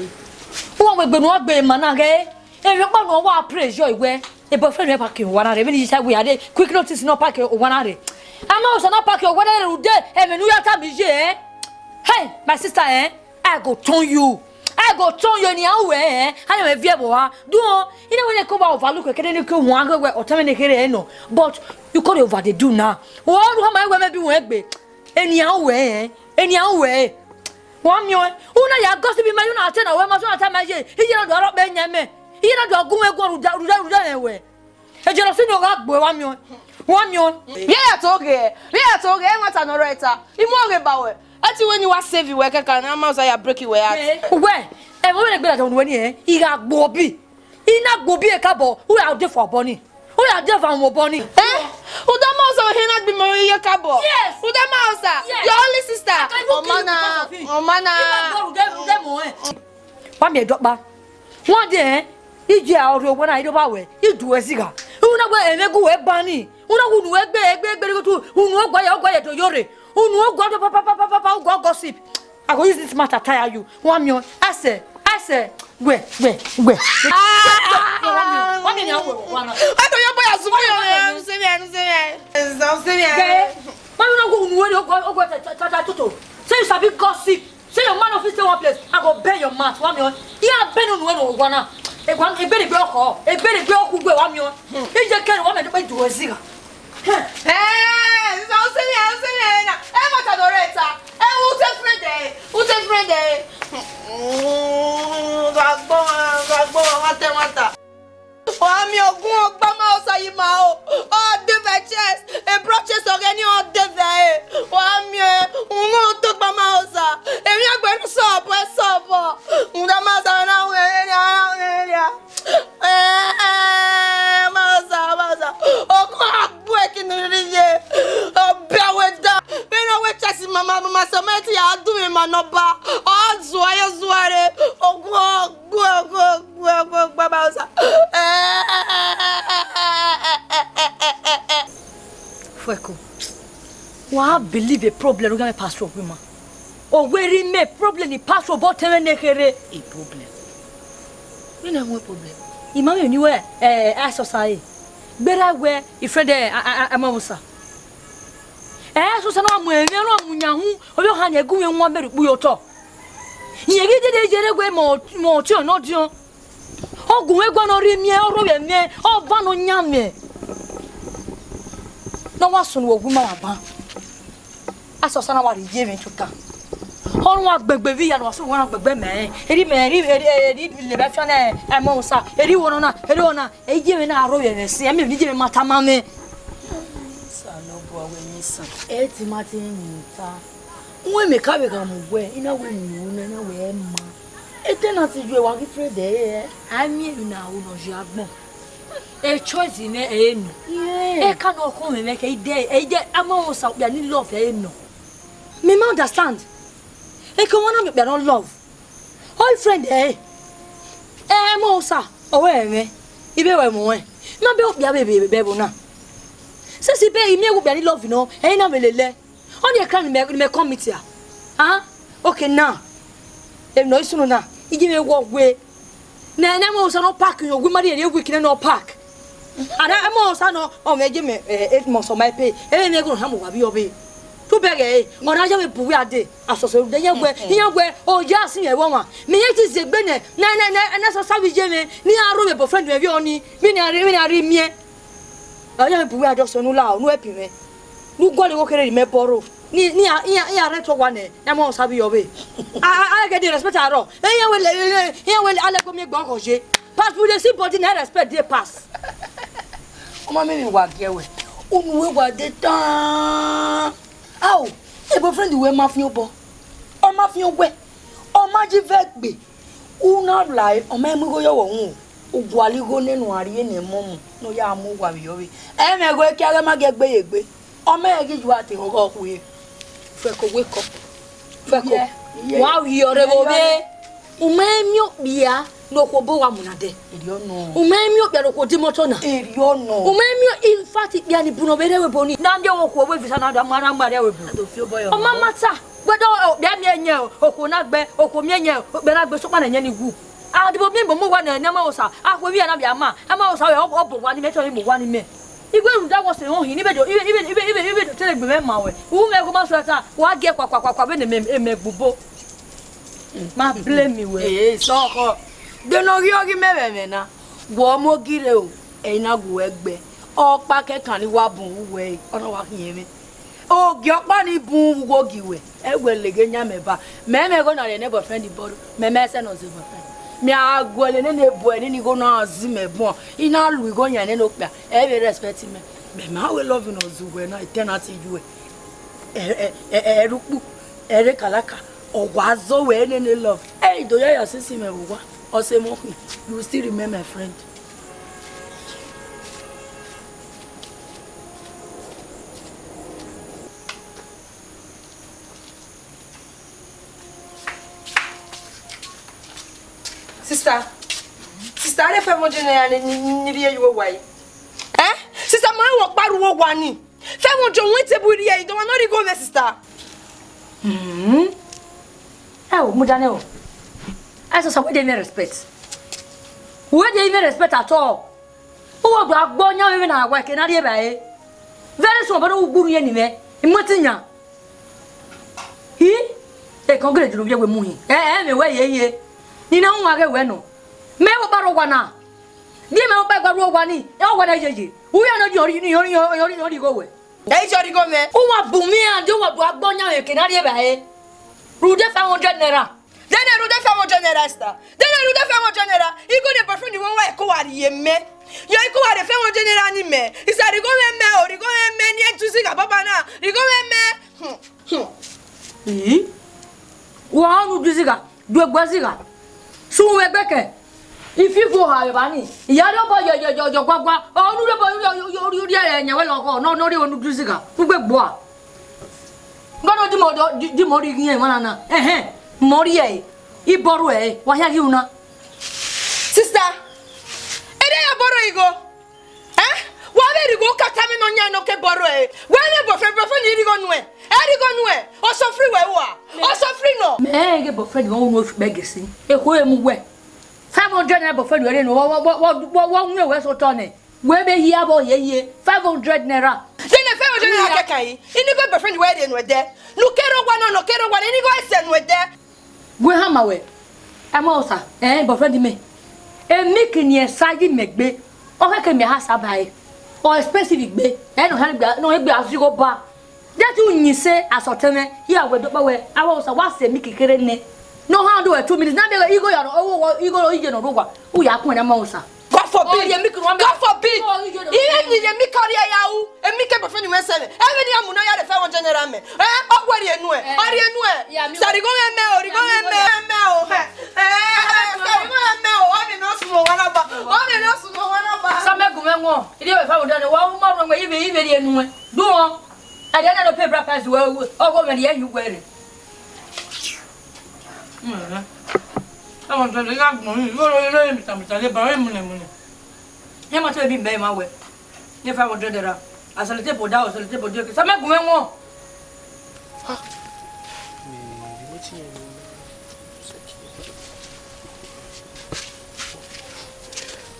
Uwẹ wẹ gbe nu gbe ma na ghe. Emwi ọkpa ne ọ wa pressure wẹ, e boyfriend mwẹ park owa na rre, vbene I ya wẹ a dẹ quick notice ne ọ park owa na rre. Ama Osa na park owa na rre rhunmwuda ẹmwẹ ne u ya tama iye, eh? Hey, my sister, eh? I go turn you. I go turn you, eni a ru wẹ, eh? A na mwẹ viẹ vbe owa. Do, I na wẹ ne ko ba overlook kẹdẹ ne ko wan ghe wẹ, ọtẹn mwẹ ne kherhe nọ. But you call over dey do now. Wẹ ọ ru hama wẹ mẹ bi wẹ egbe. Eni a ru wẹ, eh? Eni a ru wẹ, eh? Wa miẹn ọẹn. U na ya gossip ma, u na te na wẹ ma, u na ta ma ye. Iye na do arọ kpe yan mẹ. Iye na do gu mwẹ guan rhunmwuda, rhunmwuda, rhunmwuda mwẹ wẹ. E jealousy ne ọ gha gbe wa miẹn ọẹn. Wa miẹn ọẹn. Vbe ya to ghe, vbe ya to ghe, ẹmwata ne ọ rre ta. I mu ọghe ba wẹ. Ẹ ti wẹ ne I wa save wẹ kẹkan, ne Ama Osa ya break wẹ heart. Uwẹ, ẹmwẹ vbene egbe na dọmwẹ nuẹ ni, eh? I gha gbe obọ. I na gbe obọ kakabọ, u ya de fo obọ ni. U ya de fo obọ ni. Eh? Uda Ama Osa, wẹ hẹ na gbe imẹ ye kakabọ. Yes. Uda Ama Osa, yes, your only sister. I can even kill you because of him. Ọmana, ọmana. Wa miẹn dọkpa. Wan de, eh? Iye a rrie owa na, I do ba wẹ, I du wẹ zigha. U na wẹ emwi gu wẹ ba ni. U na wẹ unu egbe, egbe, egbe, egbe, unu ogua ya, ogua ya do yore. Unu ogua do pa, pa, pa, pa, pa, pa, ogua gossip. I go use this matter tire you. Wa miẹn ọẹn, ase, ase, wẹ, wẹ, wẹ. Ah! Wa miẹn, wa miẹn, wa miẹn, wa na. Ẹ tọ yọ bọ ya zun mi o, ẹ, ẹ, ẹ, ẹ, ẹ, ẹ. Ke, ma na gu unu wẹ ni, ogua, ogua ta, ta, ta, ta, toto. Say you sabi gossip. Say your man no fit stay one place, I go bend your mouth, wa miẹn ọẹn. I ya bend unu wẹ ni ogua na. Egua, egbe ni gbe ọkọ, egbe ni gbe ọkọ ugbe, wa miẹn ọẹn. Iye kẹre, wa miẹn ọẹn, du wẹ zigha. Eh, so u sẹ emwi, u sẹ emwi na. Ẹ, mọta do rre ta. Ẹ, u te friend ẹ, u te friend ẹ. Gha gbọ, gha gbọ, wa ta ẹmwata. Wa miẹn ogun ọgba Ama Osa yi ma o. Ọ de vbe chest, e bro chest ọghe ni ọ de vbe ẹre. Wa miẹn, uhunmwu otọ gba Ama Osa. Emwi agbẹnẹ sọbọ, sọbọ. Uda Ama Osa na wẹ, na wẹ. Eh, Ama Osa, Ama Osa. Okun agbu eki ne u rhirhi ye. Ọ bia wẹ da. Vbene ọ wẹ chasi mama, mama sẹ ọmọ ẹtin ya du mwẹ ma ne ọ ba. Ọ zua ye zua re. Ogun agbu, ogun agbu, ogun agbu, Ama Osa. Eh, eh, eh, eh, eh, eh, eh, eh. Fueko. Wa believe a problem ne u gha mwẹ pass through owa ima. Owa erha imẹ problem ni pass through obọ ọtẹn mwẹ ne kherhe. A problem? Vbene a wan problem? I ma mwẹ emwi ne I wẹ, eh, Asọsa re. Gberra wẹ i friend, eh, a, a, a, Ama Osa. Eh, Asọsa na mu ẹmwẹ, na mu yan hu, ovbi ọha ni gu mwẹ wan mẹ rhie ukpu ye otọ. Irẹn ghi dede ye rre wẹ mẹ ọ, mẹ ọtiọnrẹn ne ọ diọn. Ọ gu mwẹ guan ne ọ rhie miẹn, ọ rhovbiẹ mwẹ, ọ van ne ọ yan mwẹ. Ne ọ wa sunu owa ima ra ban. Asọsa na wa rhie iye mwẹ tota. Ọ wa gbẹn egbe vbe iya ne ọ wa sunu owa na gbẹn egbe mẹ. Erha mẹ, erha, erha, erha lele vbe afian nẹ, Ama Osa, erha iwọ nọ na, erha iwọ na, iye mwẹ na rhovbiẹ mwẹ sin, ẹ miẹn emwi ne iye mwẹ ma tama mwẹ. Osanobua wẹ yin isan. Ẹ ti ma te yin ta. Uwẹ mẹ ka vbe gha mu wẹ, I na wẹ unu na, I na wẹ ma. Etẹn na ti ju ewa ghi friend ẹre. A miẹn emwi ne a ru ne ọ ye agbọn. E choice nẹ ẹre nọ. Yeah. E ka nọ khọn mwẹ mwẹ kẹ, I de, I de, Ama Osa okpia ni love ẹre nọ. Mẹ ma understand. E ke wan na miẹn okpia ne ọ love. Ọ friend ẹre. Ẹ, Ama Osa, ọ wẹ ẹmwẹ. I vbe wẹ mu ẹn. Ma bẹ okpia vbe, vbe, vbe ẹvbo na. Since I be, I miẹn okpia ni love nọ, ẹre na vbe lele. Ọnii ekra ne imẹ, ne imẹ commit a. Ah, okay now. Emwi ne ọ i sunu na, iye mwẹ wọ wẹ. Nẹ, nẹ Ama Osa nọ park yo, wẹ ma rhie week nẹ nọ park. And Ama Osa nọ, ọ mwẹ iye mwẹ, eh, eh, must of my pay. Ẹ mwẹ gho na mu wa vbe ọ vbe. Tu bẹghe, ọ na ya vbe bu wẹ ade. Asọsọ rhunmwuda iran wẹ, iran wẹ, ọ ya sin ẹvbo ọmwa. Mẹ iran te zẹ egbe nẹ, nẹ, nẹ, nẹ, nẹ Asọsa vbe iye mwẹ, ne iran ro vbe boyfriend mwẹ vbe ọnii, vbene iran rhie, vbene iran rhie miẹn. Ọ ya vbe bu wẹ ade ọsẹ ne u la, ne u help mwẹ. Ne u gualọ igho kherhe ne imẹ bọrọ. Ni, ni a, iran, iran rent owa nẹ, ne Ama Osa vbe yọ vbe. A, a, a ghe de respect arọ. Iran wẹ le, iran wẹ le, a lẹ gbe miẹn gbe ọghọ ye. Pass, we dey see body na respect dey pass. Ọma mẹ emwi wa giẹ wẹ. Unu wẹ wa de tan. Ao, e boyfriend wẹ ma fian obọ. Ọ Ma fian wẹ, ọ ma ji vẹ gbe, u na rlae, ọ ma mu igho ye ọvbokhan, u gualọ igho nene uan rhie ne ẹmwẹ ọmọ ne ọ ya mu owa vbe yọ vbe. Ẹmwẹ igho ekiaghe ma gie gbe ye egbe, ọ ma ghi yu ate ọghọ khuẹ. Fẹko wake up. Fẹko. Iye, iye. Wa ghi ọre vbe ovbe. U ma miẹn okpia ne okhuo obọ wa mu na dẹ. Erriọ nọ. U ma miẹn okpia ne okhuo di moto na. Erriọ nọ. U ma miẹn, in fact, ikpia ni bu ne ọ vbe rre ẹvbo ni. Na miẹn okhuo vbe visa na da ma na ma rre ẹvbo. A do fi obọ yọ. Ọ ma mata. Whether okpia miẹn yẹn o, okhuo na gbe, okhuo miẹn yẹn o, okpia na gbe, sokpan ne ẹyẹn ni wu. A do miẹn mu owa ne, ne ma osa, a khu ivbi na vbe ama, a ma osa, ọ, ọ bu owa ni mẹ, te ọ mu owa ni mẹ. Igbe rhunmwuda wẹ ọse họn hin, ibe do, ibe, ibe, ibe, ibe, ibe do te ne egbe mwẹ ma wẹ. U mwẹ igho ma suẹta, wa gie kua, kua, kua, kua, vbene mẹ, mẹ gbe ubo. Ma blame wẹ. Ee, sọkhọ. De ne ọ ghi, ọ ghi mẹ vbe ẹmwẹ na. Wẹ ọmọ ogirre o, ẹ i na gu wẹ gbe. Ọkpa kẹkan ni wa bun uwu wẹ, ọ na wa khian mwẹ. Ogie ọkpa ni bun uwu ogie wẹ. Ẹ wẹ lege yan mẹ ba. Mẹ mwẹ igho na rhie ne boyfriend bọrọ. Mẹ mẹ sẹ ne ọ zẹ boyfriend. Mẹ a guẹlẹ nene bu ẹre ni igho na zẹ mẹ bun. I na lu igho yan nene okpia. Ẹ vbe respect mẹ. Mẹ ma wẹ love ne ọ zẹ uwẹ na, eternity yu ẹ. Ẹ, ẹ, ẹ, ẹ rre ukpu, ẹ rre kalaka, ọ wa zọ wẹ nene love. Ẹ i do ya ya sisi mẹ vbe owa, ọ sẹ emọ khin, you will still remain my friend. Sister, sister, a rhie five hundred naira ni, ni, ni rhie ye uwu owa yi. Eh? Sister, ma wẹ ọkpa rre uwu owa ni. Five hundred wẹ table rhie, I don't want no righo, my sister. Hmm. Ẹ o, mudia nẹ o. Ẹ sọsa, wẹ dey me respect. Wẹ dey me respect at all. U wa do gbe ọyan vbe na wa ke na rhie ba e. Very soon, but u gburu ye ni mẹ. I mu ẹtin yan. Hi? E kan gele juru vbe we mu hin. Ẹ, ẹ, mẹ wẹ ye ye. Ni na wan ghe wẹ nọ. Mẹ wo ba rre owa na. Di mẹ wo ba gba rre owa ni. Ẹ owa na ye ye. U ya no di ori ni, ori, ori, ori gho wẹ. Ẹ i jọ righo mwẹ. U wa bu mwẹ iran, di u wa do gbe ọyan vbe ke na rhie ba e. Rhunmwuda five hundred naira. Dene rhunmwuda five hundred naira, sister. Dene rhunmwuda five hundred naira. Igho ne boyfriend wẹ wa ko wa rhie mẹ. Yọ, i ko wa rhie five hundred naira ni mẹ. Isa, righo mwẹ mẹ o, righo mwẹ mẹ, ne I du zigha baba na. Righo mwẹ mẹ. Hmm, hmm. Ii. Wa ọnu du zigha, du egbe zigha. Sun vbe egbe kẹ. Ifi vo ha vbe evba ni. Iya rhie obọ yọ, yọ, yọ, yọ guagua. Ọnu rhie obọ, rhie, rhie, rhie, rhie, rhie, rhie, rhie, rhie, ọnu rhie onu du zigha. Ugbe gbua. Ngọdọ di mọ, di, di mọ rhie ighiẹn emwa na na. Ẹhẹn, mọ rhie ẹre, ibọ ruẹ ẹre, wa hia ghi una. Sister, ẹ i ya bọrọ igho. Eh? Wa vbe righo ka tama nọ yan nọ ke bọrọ ẹre. Wa vbe boyfriend, boyfriend ni righo nuẹn. Ẹ righo nuẹn. Ọ sọ free wẹ ua. Ọ sọ free nọ. Mẹ ghe boyfriend vbe unu ofu kpẹ gesi. Ekhuo emu wẹ. Five hundred naira boyfriend wẹ rre nọ. Wa, wa, wa, wa, wa, wa unu wẹ sotọ nẹ. Wẹ vbe hia vbe ọ ye ye five hundred naira. Dene five hundred naira kẹkan yi. Ini gho boyfriend wẹ rhie nuẹn dẹ. Ne u ke rre owa nọ, ne u ke rre owa nọ, ini gho ẹsẹ nuẹn dẹ. Wẹ hama wẹ, ẹmwẹ osa, ẹn, boyfriend mẹ. Emiki ni ẹsa yi mẹ gbe, ọ khẹke mẹ ha sa ba ẹre. Ọ expensive gbe, ẹ nọ hẹn gbe, nọ gbe azigho ba. Dẹti u yin se asọtẹn mwẹ, ya wẹ dọkpa wẹ, avbe osa wa sẹ emiki kherhe nẹ. Ne ọ handle wẹ two minutes, na miẹn igho ya, igho, igho iye nọ rre owa, u ya kun ẹre ẹmwẹ osa. God forbid. Oh, ye mi kuru ame. God forbid. Oh, you don't. Even ni ye mi carry ya u. E mi ke boyfriend wẹ sẹ mẹ. Even ni amu na ya rhie five hundred naira mẹ. Eh, ọ wẹ rhie nuẹn. Eh. A rhie nuẹn. Yeah, mi. Sa righo mwẹ mẹ o, righo mwẹ mẹ, mẹ o. Eh, eh, eh, sa righo mwẹ mẹ o. Ọ ni no sumo wa na ba. Ọ ni no sumo wa na ba. Sa mẹ gu mwẹ wọn. Iri five hundred wa u ma ru mwẹ ive, ive rhie nuẹn. Du wọn. Ẹ dẹ na no pay bride price wẹ, ọgọ mwẹ rhie yu wẹ rre. Five hundred naira gbọn, yóò lọ lórí mìtàmìtà lè bàrẹ̀ múlẹ̀múlẹ̀. Ẹ máa tó ebi mbẹ́ ẹ máa wẹ̀. Ní five hundred naira. Àṣàlẹ̀ tèbò dá, àṣàlẹ̀ tèbò dé. Sàmẹ́gùn mẹ́wọ̀n.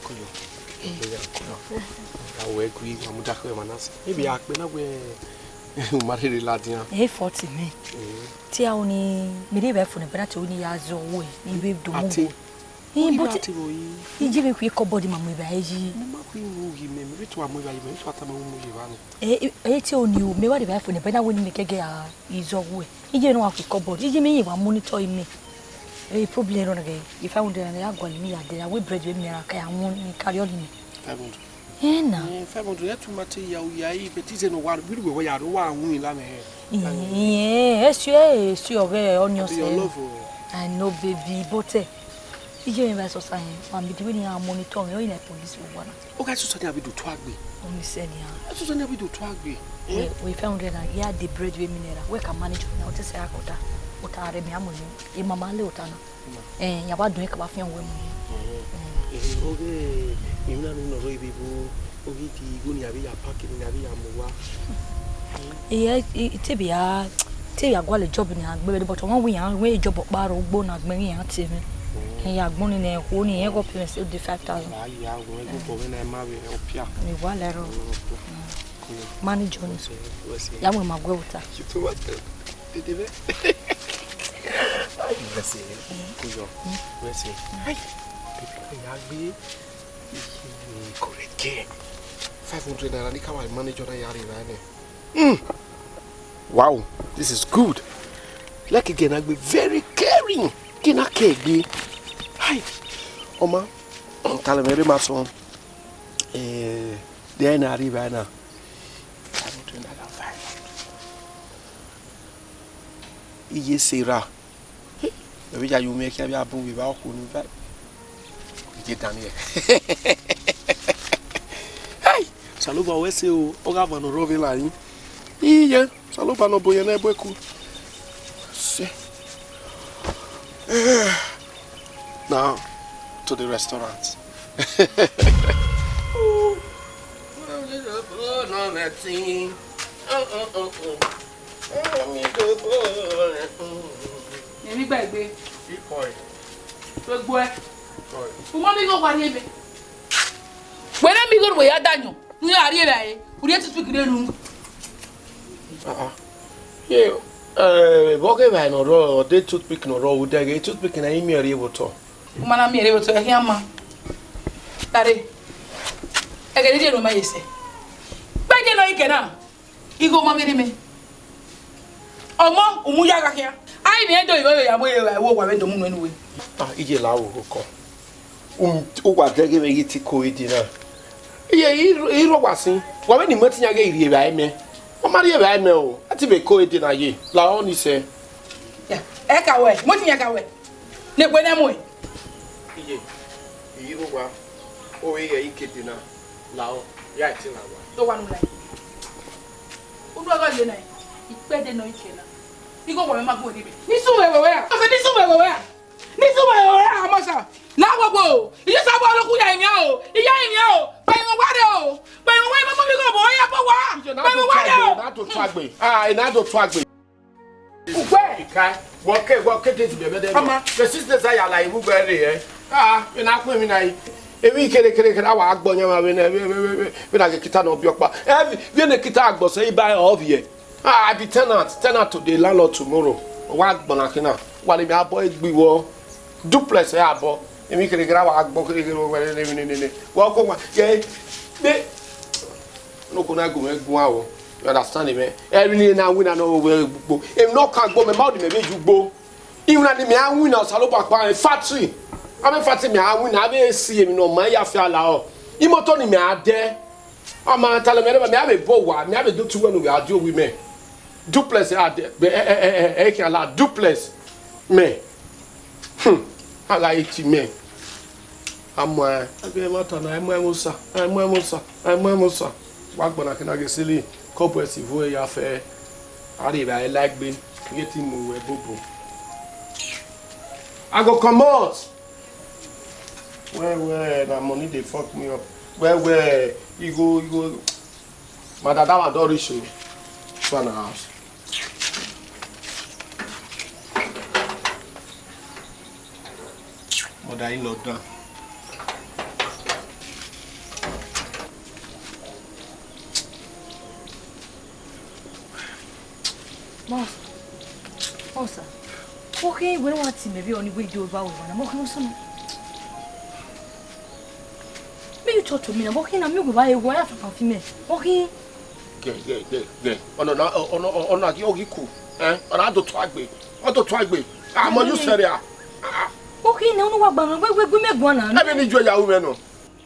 Kọyọ. Kọyọ. Awẹ gui, mamuda kọyọ manasi. Maybe akpe na wẹ. Umarere ladian. Eh, forty me. Eh. Ti a oni, mi de ba phone, but that oni ya zo we, ni we do mo. Ati. Eh, but ati wo yi. Iji be kwi cupboard ma mu ba yi. Mo ma kwi mu yi me, me to amu ba yi me, to atama mu yi ba ni. Eh, eh, ti oni o, me wa de ba phone, but na we ni me kege a izo we. Iji no wa kwi cupboard. Iji me yi wa monitor me. Eh, problem ro na ge. If I want to, I go ni mi ya de, I will bread we me ra ka ya won ni carry on me. Five hundred. Ena. Eh, five hundred, ẹ too much ya, ya, but ize ne wa, bi wẹ ya, wa win la mẹ. Iye, ẹ si, ẹ si ọghẹ ọni ọsẹ. Be your love o. I know, baby, but, eh, iye me ba sọ sa yẹn, ma mi di we ni a monitor me, o ina police wo wa na. O ka sọ sa ni abi do tu agbe. O ni sẹ ni a. Sọ sa ni abi do tu agbe. Eh, we five hundred na, ya the bread we mineral. We can manage na, o te sẹ akota. Ota rẹ mi a mo ni. E mama le ota na. Eh, ya wa dun ka ba fian wẹ mu. Eh, oghe, emwi na ni nọ rre ibe igho, oghe di igho ni a vbe ya pack ni a vbe ya mu wa. Iye, i, i te bia, te bia gualọ job ni a gbe vbe, but ọmọ wẹ iran wẹ job ọkpa rre ugbo na gbẹn iran te mwẹ. Eh, ya gbọn ni nẹ, khuo ni, eh, go pay me say the five thousand. Wa ya, wẹ go bọ vbe na ma vbe opia. Ni wa lẹ rọ. Manage on. Wẹ sẹ, wẹ sẹ. Ya mu ma gwe water. You too much. Dede vẹ. Wẹ sẹ, kuyọ. Wẹ sẹ. Ai, baby, ya gbe. Iye, correct. Five hundred naira ni ka wa manage on ya re ra ne. Mm. Wow, this is good. Like again, I be very caring. Kina kegbe. Hi. Oma, tell me, Rema son. Eh, they are in Arriva now. Iye Sarah. Ẹvbo ya yo mwẹ khian vbe a bun vbe evba ọkhuo ni va. Iye Daniel. Hey! Osanobua wẹ sẹ o, ọ gha van ne ọ rre ọvbe la yin. Iye, Osanobua ne ọ bu yẹn ne ẹbu eku. Sẹ. Now, to the restaurant. Emwi gba egbe. Ikọ ẹ. Gbogbo ẹ. Ikọ ẹ. U ma mi igho wa rrie mẹ. Wẹ na mi igho ne uwẹ ya da yọn, ne u ya rrie vbe ẹre, u rhie toothpick rre unu. Ah, ah. Ye, eh, vbe ọ ghe evbare ne ọ rrọọ, ọ de toothpick ne ọ rrọọ, u dẹghe toothpick na i miẹn rrie vbe otọ. U ma na miẹn rrie vbe otọ, ẹ khian ma. Tare. Ẹghẹ ne I rhie ne ọ ma ye sẹ. Vbe ẹdẹ nọ ikẹ na. Igho ma vbe rre mẹ. Ọmọ, u mu ya gha khian. Ai, mẹ do ivbe ya mu ye wo wa vbe do mu nuẹn nuwe. Ah, iye la wo ko. Um, u wa dẹghe vbe ye te ko ede na. Iye, i ro wa sin. Wa vbe ni mẹ te yan ghe rrie vbe a mẹ. Ọ ma rrie vbe a mẹ o. A te vbe ko ede na ye. La ọ ni sẹ. Ya, ẹ ka wẹ, mo ti yan ka wẹ. Ne gbe ne mu. Iye, i ro wa. O ye ikede na. La ọ, ya iti na wa. Do wa nu la. Unu ọgọ ye na, ikpẹdẹ nọ ikẹ na. Igho wa ma gu ni be. Ni sunu ẹvbo wẹ a. Ọsẹ ni sunu ẹvbo wẹ a. Ni sunu ẹvbo wẹ a, Amọsa. La gbogbo. Iye sa bọ ọlọkun ya inian o. Iya inian o. Pẹ̀lú wa de o. Pẹ̀lú wa, mama mi go bo ya bọ wa. Pẹ̀lú wa de o. Na do tu agbe. Ah, na do tu agbe. Ugbe. Ikai, wọ ke, wọ ke date bẹbẹ dẹ. Ọma. The six days I ala iwu gbẹ re ẹ. Ah, mi na kun mi na yi. Ebi kere kere kere awa agbọ yan ma vbe na, vbe, vbe, vbe, vbe na ke kita na obi ọkpa. Eh, vbe ne kita agbọ sẹ iba e ọ viẹ. Ah, I be tenant, tenant today, landlord tomorrow. Wa gbọ na kina. Wa le mi abọ egbi wọ. Duplex ẹ abọ. Emi kere kere awa agbọ kere kere wọ ne ne ne ne. Wa ko wa. Ye. Be. No ko na gu mẹ gu awọ. You understand me? Emwi ne na win na no we gbogbo. Emwi ne ọ kan gbo mẹ, ma odi mẹ vbe ju gbo. Iwinna ni mẹ a win na Osanobua kpa mẹ factory. A mẹ factory mẹ a win na, a vbe si emwi ne ọ ma ya fi ala ọ. Imoto ni mẹ a dẹ. Ọ ma ta lẹ mẹ, mẹ a vbe bo wa, mẹ a vbe do tu wẹ ne uwẹ a di owi mẹ. Duplex a dẹ, ẹ, ẹ, ẹ, ẹ, ẹ, ẹ, khian la duplex mẹ. Hmm. A gha ye tie mẹ. A mu ẹn. A gbe ẹmwata na, a mu ẹn vbe Osa, a mu ẹn vbe Osa, a mu ẹn vbe Osa. Wa gbọna kina ghe sili, kọbọ ẹse vo ya fẹ. A rhie vbe a i la egbe, iye te mu wẹ bobo. I go comot. Well, well, na money dey fuck me up. Well, well, igho, igho. My dada wa don reach o. Two and a half. Mother in law down. Boss, boss, okay, when I want to maybe only we do about one, I'm okay with some. May you talk to me now, okay, now me go buy a wire for my female. Okay. Ge, ge, ge, ge. Ọna na, ọna, ọna ghi ọghe iku. Eh? Ọna do tu agbe. Ọ do tu agbe. Ah, mo you serious? Ah. Okay, now no wa gba we we me gua na. Ebe ni ju ya u me no.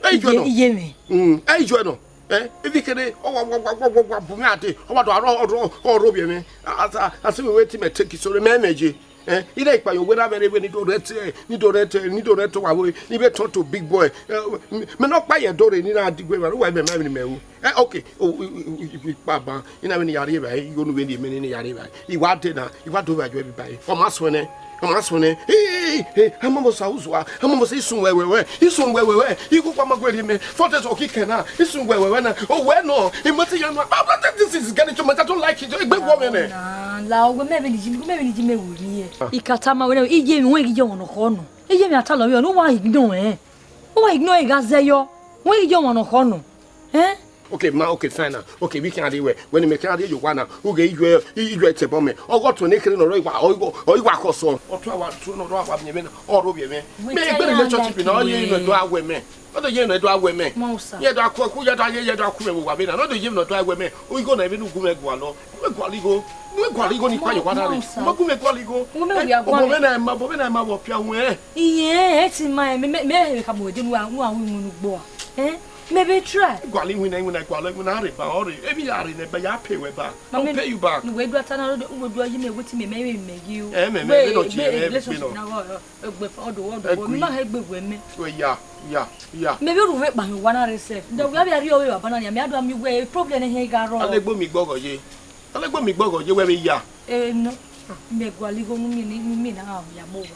Ẹ i juẹ nọ. Iye, iye mwẹ. Mm, ẹ i juẹ nọ. Eh, ivbi kene, ọ wa, wa, wa, wa, wa, wa bu mwẹ ade, ọ wa do arọ, ọrọ, ọrọ ovbi ẹmwẹ. A, a, a, a sẹ vbe wẹ te imẹ take it, so mẹ, mẹ ye. Eh, I na ikpa ye wẹ na vbe rre vbe ni do rẹ te, ni do rẹ te, ni do rẹ te wa vbe, ni vbe turn to big boy. Eh, mẹ, mẹ ne ọ kpa ye do rre, ni na di gue mwa, uwa mẹ, mẹ, mẹ, mẹ, o. Eh, okay. O, o, o, o, o, ikpa ban, I na vbe ni ya rri evbare, I gho nu vbe ni mẹ ni ya rri evbare. I wa de na, I wa do vbe ajuẹ vbe ba. Ọ ma suẹn nẹ, ọ ma suẹn nẹ. Hey, hey, hey, hey, Amamosa uzua, Amamosa isun wẹ wẹ wẹ, isun wẹ wẹ wẹ, I gu kpa ma gue rhie mẹ. Four days ọ ki kẹ na, isun wẹ wẹ wẹ na. O wẹ nọ, I must tell you, this is getting too much, I don't like it. Egbe wọ mẹ nẹ. Na, la, wẹ mẹ vbe ni ji, mẹ vbe ni ji mẹ wẹ ni ye. I ka tama wẹ nẹ, iye mwẹ, wẹ ghi ye ọmwa nọ khọ nọ. Iye mwẹ a ta lọ vbe ọ, ne uwa ignore ẹn. Uwa ignore ẹn gha zẹ yọ. Wẹ ghi ye ọmwa nọ khọ nọ. Eh? Okay, ma, okay, fine now. Okay, vbe I khian rhie wẹ, wẹ ne imẹ khian rhie ye owa na, u ghe I yu ẹ, I yu ẹ tobọ mẹ. Ọghe ọtuẹn ne kherhe ne ọ rre igho, ọ igho, ọ igho khọsọ. Ọtuẹn wa, ọtuẹn ne ọ rre avbe ovbi ẹmwẹ na, ọ rrọọ ovbi ẹmwẹ. Wẹ mẹ i gbe relationship na, ọ ye nọ ẹdẹ a wẹ mẹ. Ọ do ye nọ ẹdẹ a wẹ mẹ. Mausa. Ye do a ku, ku, ye do a ye, ye do a ku mẹ vbe owa vbe na. Ọ do ye nọ ẹdẹ a wẹ mẹ. Igho na vbe ne u gu mẹ gualọ. U mẹ gualọ igho. U mẹ gualọ igho ni kpa ye owa na rre. Mausa. U mẹ gu mẹ gualọ igho. U mẹ wi a gualọ. Obọ mwẹ na ma, obọ mwẹ na ma vbe ọ pia wẹ. Iye, ẹ ti ma, mẹ, mẹ, mẹ hẹ vbe khama wẹ de ne u gha, u gha ru iwinna ugbo a. Eh? Mẹ vbe try. Gualọ iwinna, iwinna, gualọ iwinna, a rre ba, ọ rre. Emwi ya rre nẹ, ba ya pay wẹ ba. I'll pay you back. Ne uwẹ do ta na, u do, u do yi mẹ wetin mẹ, mẹ, mẹ, mẹ yi o. Eh, mẹ, mẹ, wẹ, mẹ nọ tie, wẹ, mẹ, mẹ relationship nọ. Na wọ, egbe fa, ọdọ, ọdọ, egbe. Mẹ ma he egbe wẹ mẹ. Wẹ ya, ya, ya. Mẹ vbe ru vbe kpa hin owa na rre sef. Nde wẹ a vbe rhie ọvbe baba na nia, mẹ a do a miẹn wẹ problem ne hẹn gha rrọọ. Ọlegbe mi gbọghọ ye. Ọlegbe mi gbọghọ ye wẹ vbe ya. Eh, no. Mẹ gualọ igho ne u miẹn, ne u miẹn na gha ya mu owa.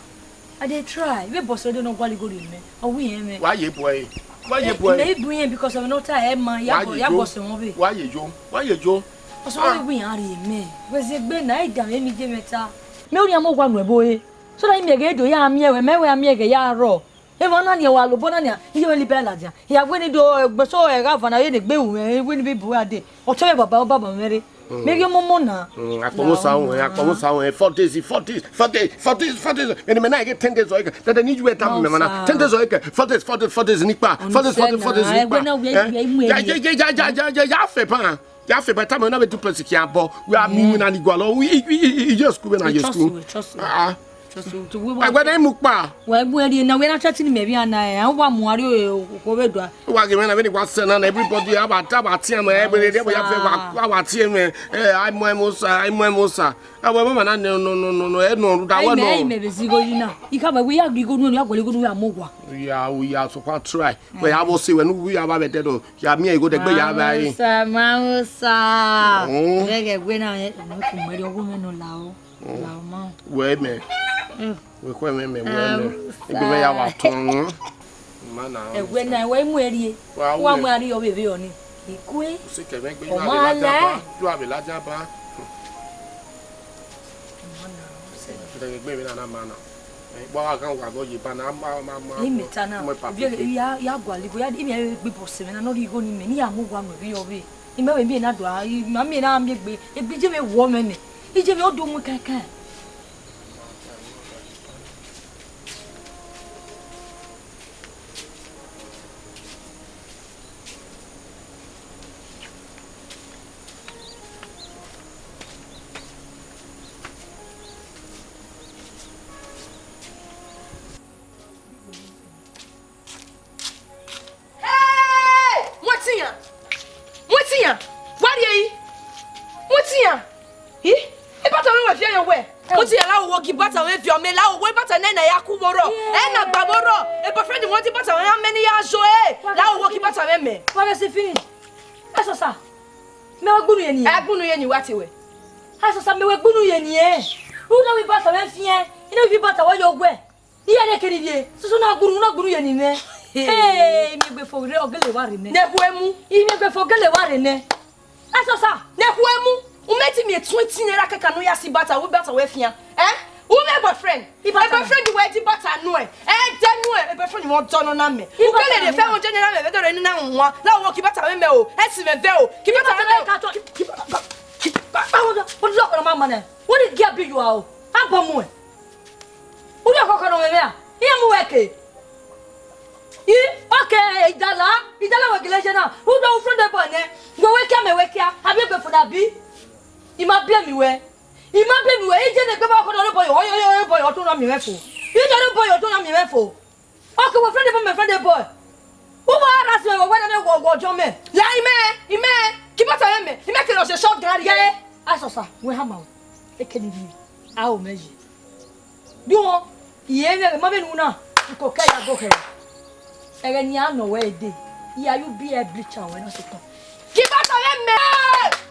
I dey try. Vbe bọsẹ do nọ gualọ igho rhie mẹ. Ọ wẹ irẹn mwẹ. Wa ye bu ẹre. Wa ye bu ẹre. Mẹ i bu irẹn because of nọ ta ẹ ma, ya bọ, ya bọsẹ wọn vbe. Wa ye yo. Wa ye yo. Ọsọ wẹ irẹn rhie mẹ. Wẹ zẹ egbe na, ẹ i da mwẹ, emi je mwẹ ta. Mẹ orhiọn mu owa nuẹn ẹbo re. So that imẹ ghe do ya miẹn wẹ, mẹ wẹ a miẹn ghe ya rrọọ. Emwa na nia, wa lobọ na nia, iye mwẹ liba ladian. Ya wẹ ne do, eh, gbe so, eh, gha vana ye ne egbe ru mwẹ, wẹ ne vbe bu a de. Ọtẹn mwẹ baba, baba mwẹ rre. Mẹ ghi ọmọmọ na. Mm, akpọmọ sa ruẹn, akpọmọ sa ruẹn, four days, four days, four days, four days, four days. Ẹni mẹ na ghe ten days ọ i kẹ, dẹdẹ ne I yu ẹ ta mẹ ma na. Ten days ọ i kẹ, four days, four days, four days ni kpa, four days, four days, four days ni kpa. Eh? Ya, ya, ya, ya, ya, ya, ya, ya, fẹ pan. Ya fẹ pan, tama na vbe duplex kian bọ. We are mi na ni gualọ. I, I, I, I, I, yes, school, na yes, school. Ah, ah. Ẹgbẹ na i mu kpa. Wẹ gbe ẹre na, wẹ na chat ni mẹ vbe ana ẹ, a wa mu arri okhuo vbe dua. Wa ghe mwẹ na vbene wa sẹ na, na everybody, a wa, a wa tie mwẹ, everybody, a wa ya fẹ, wa, a wa tie mwẹ, eh, ai mu ẹmwẹ Osa, ai mu ẹmwẹ Osa. A wẹ mama na, no, no, no, no, no, ẹ nọ, da wẹ nọ. Ai mẹ vbe zigho yi na. I ka wẹ, wẹ ya gbe igho nu, ya gualọ igho nu, ya mu owa. Ya, ya, so kwa try. Wẹ ya vbọ se wẹ nu, wẹ ya vba vbe ẹdẹdọ. Ya miẹn igho dẹgbe ya vba re. Musa, Musa. Mm. Vbe ẹghẹ wẹ na, ẹ, mo ku mẹ rri ọghe mwẹ nọ la o. Wẹ mẹ. Wẹ khuẹ mwẹ mẹ, wẹ mẹ. Egbe mwẹ ya wa tọn wọn. Ẹwẹ na, wẹ mu ẹrrie. Wa mu ẹrrie ọvbe vbe ọni. Ikue. Usikẹ mwẹ gbe, ọ ma la. Yu avbe ladian ba. Egbe mwẹ na na ma na. Wa gha ghan wa vbe ye ba na, ma, ma, ma. Imẹ ta na. Ya, ya gualọ igho, ya, imẹ gbe bọse mwẹ na, nọ rhie igho ni mẹ, ne I ya mu owa nuẹn vbe ọvbe. Imẹ vbe miẹn na do, I ma miẹn na miẹn egbe, egbe je vbe wọ mwẹ nẹ, I je vbe ọ do mu kẹkan. Hey! Wetin yan? Wetin yan? Wa rhie yi? Wetin yan? Hi? Ibata mwẹ wẹ viẹ yan wẹ? Wetin yan? La wo gi ibata mwẹ viọ mẹ, la wo ibata nẹ na ya ku vbe orọ. Ẹ na gba vbe orọ. E boyfriend mwẹ di ibata mwẹ ya mẹ ne I ya zọ ẹre. La wo gi ibata mwẹ mẹ. Wa vbe si finish. Ẹsosa. Mẹ wẹ gbunu ye ni. Ẹ gbunu ye ni wa te wẹ. Ẹsosa, mẹ wẹ gbunu ye ni ẹ. U na wẹ ibata mwẹ fian. I na wẹ ibata wẹ yo wẹ. Iye ne kere ivie, soso na gbunu, na gbunu ye ni mwẹ. Hey, imiegbe fo gele wa rre nẹ. Ne khuemu. Imiegbe fo gele wa rre nẹ. Ẹsosa. Ne khuemu. U mẹ ti miẹn twenty naira kẹkan ne u ya si ibata, wẹ ibata wẹ fian. Eh? U mẹ boyfriend. Ibata. E boyfriend wẹ di ibata nuẹn. Ẹ dẹ nuẹn, e boyfriend wẹ dọ nọ na mẹ. U kele ne fẹ wẹ general mẹ vbe dọ rẹ ni na wan. La wọ ki ibata mẹ mẹ o. Ẹ si mẹ vẹ o. Ki ibata mẹ mẹ o. Ibata mẹ ka tọ. Ki, ki, ki, ba, ba, wo, wo, wo, wo, ma ma nẹ. Wo ni gia bi yo a o. A bọ mu ẹ. U rhie ọkhọkhọ nọ mwẹ mwẹ ra? Iran mu wẹ ke? I, okay, Idala, Idala wẹ gele ye na. U do u friend boy nẹ. Wẹ wẹ kia mẹ wẹ kia. Abi egbe fo da bi. I ma biẹ mi wẹ. I ma biẹ mi wẹ. I je ne egbe ba ọkhọ nọ boy, oyo, oyo, oyo boy, ọtun na miẹn mwẹ fo. I je ne boy, ọtun na miẹn mwẹ fo. Okay, wẹ friend boy, my friend boy. Uwa ra sẹ wẹ ne wọ wọ jọ mẹ. Ya imẹ, imẹ, ke ibata mwẹ mẹ, imẹ kere ọse short gari. Ye, asọsa, wẹ hama o. Ekene ivie, a ho mẹ yi. Duo, iye ne ma vbe nu na, ikokẹ ya go khe. Ẹghẹ ne iran nọ wẹ dee, I ya ye ubiẹ bleach wẹ na sokpan. Ke ibata mwẹ mẹ,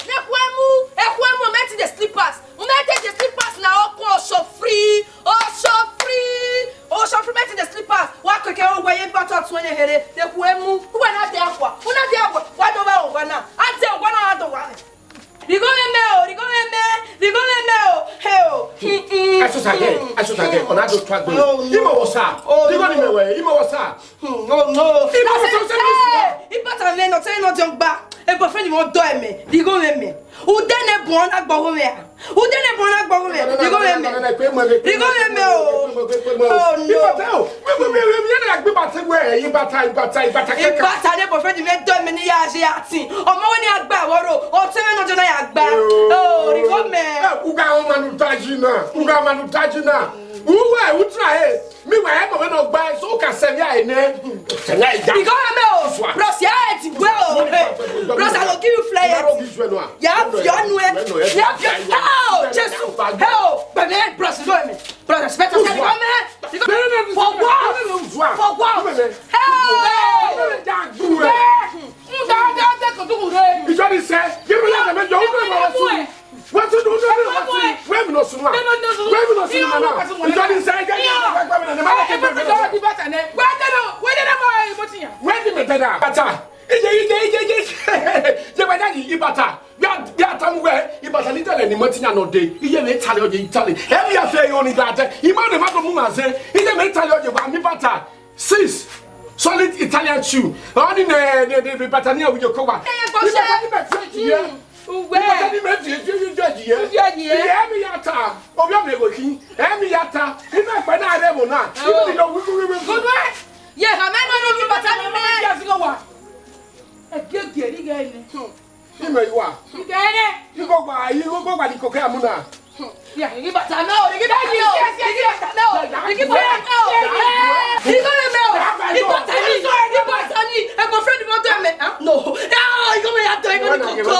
ne khuemu, ekhuemu, mẹ te the slippers, mẹ te the slippers na, ọkun ọsọ free, ọsọ free, ọsọ free, mẹ te the slippers. Wa kẹkẹ wẹ ye ibata tuẹn ne here, ne khuemu, uwa na dia akhua, u na dia akhua, wa do vba owa na, a dia owa na, a do wa mẹ. Righo mwẹ mẹ o, righo mwẹ mẹ, righo mwẹ mẹ o, he o. Asọsa gẹ, asọsa gẹ, ọna do twa gbe. Oh, no. Imọ wọ sa, oh, righo ni mẹ wẹ, imọ wọ sa. Hmm, oh, no. Imọ wọ sa, oh, no. Hey, ibata mwẹ nọ, tẹ nọ jọ gba. Ebo fẹ ni wọn dọ ẹmẹ, righo mwẹ mẹ. Ude ne bọ na gbọghọ mwẹ a. Ude ne bọ na gbọghọ mwẹ, righo mwẹ mẹ. Righo mwẹ mẹ o. Oh, no. Ibata o. Wẹ, wẹ, wẹ, wẹ, wẹ, na gbe ibata wẹ, ibata, ibata, ibata kaka. Ibata ne boyfriend mwẹ dọ mẹ ne I ya ye atin. Ọmọ wẹ ne I ya gba ẹvbo ro, ọtẹn mwẹ ne ọ jọ na ya gba. Oh. Oh, righo mẹ. Eh, u gha ọmwa ne u taji na, u gha ọmwa ne u taji na. U wẹ, u tra he, mi wẹ ẹmọ mwẹ ne ọ gba, so u ka sẹ via enẹ. Sẹ via ya. Righo mẹ o, bros, ya ẹ ti wẹ o. Bros, I go give you flyer. Ya fi ọnu ẹ. Ya fi ọnu. Oh, Jesus. Hey, o, bẹbẹ, bros, righo mẹ. Brother, respect yourself. Come here. For what? For what? Hey! Ìjọ ni sẹ́, give me that message. Wọ́n tún dùn ní ọdún wá sí. Wẹ́ẹ̀mì náà sùn wá. Wẹ́ẹ̀mì náà sùn wá. Ìjọ ni sẹ́, jẹ́ kí ẹ bá gbàgbé náà. Wẹ́ẹ̀mì mẹ́tẹ́dà. Bàtà. Ìjẹ́, ìjẹ́, ìjẹ́, ìjẹ́. Jẹ́ bàtà yìí, ìbàtà. Bia, bia tamu wẹ, ibata ni tẹlẹ ni mọ tiyan nọ de, iye mẹ tale ọye Italy. Ẹmwẹ ya fẹ yo ni da dẹ, ima ne ma do mu ma zẹ, iye mẹ tale ọye wa mi bata. Six solid Italian shoe. Ọ ni nẹ, nẹ, nẹ, nẹ, bata ni awu yo ko wa. Ẹ, bọ sẹ. Ibata ni mẹ fi ye. Uwe. Ibata ni mẹ fi ye, fi ye, fi ye. Fi ye. Iye ẹmwẹ ya ta, obi ọmọ ego khin. Ẹmwẹ ya ta, ime ẹgbẹ na rẹ ẹvbo na. Ime ni lọ wi, wi, wi, wi. Good boy. Ye, ha mẹ nọ ni bata ni mẹ. Ya si ko wa. Ẹgẹgẹ ri ghẹ nẹ. Imẹ yi wa. Ike ẹnẹ. Igho gba, igho gba ni koko amu na. Ya, igi bata mẹ o, igi bata mẹ o, igi bata mẹ o, igi bata mẹ o. Igi bata ni, igi bata ni. Ẹ boyfriend mi ọdọ mẹ. Ah, no. Ah, igho mẹ ya dọ, igho ni koko.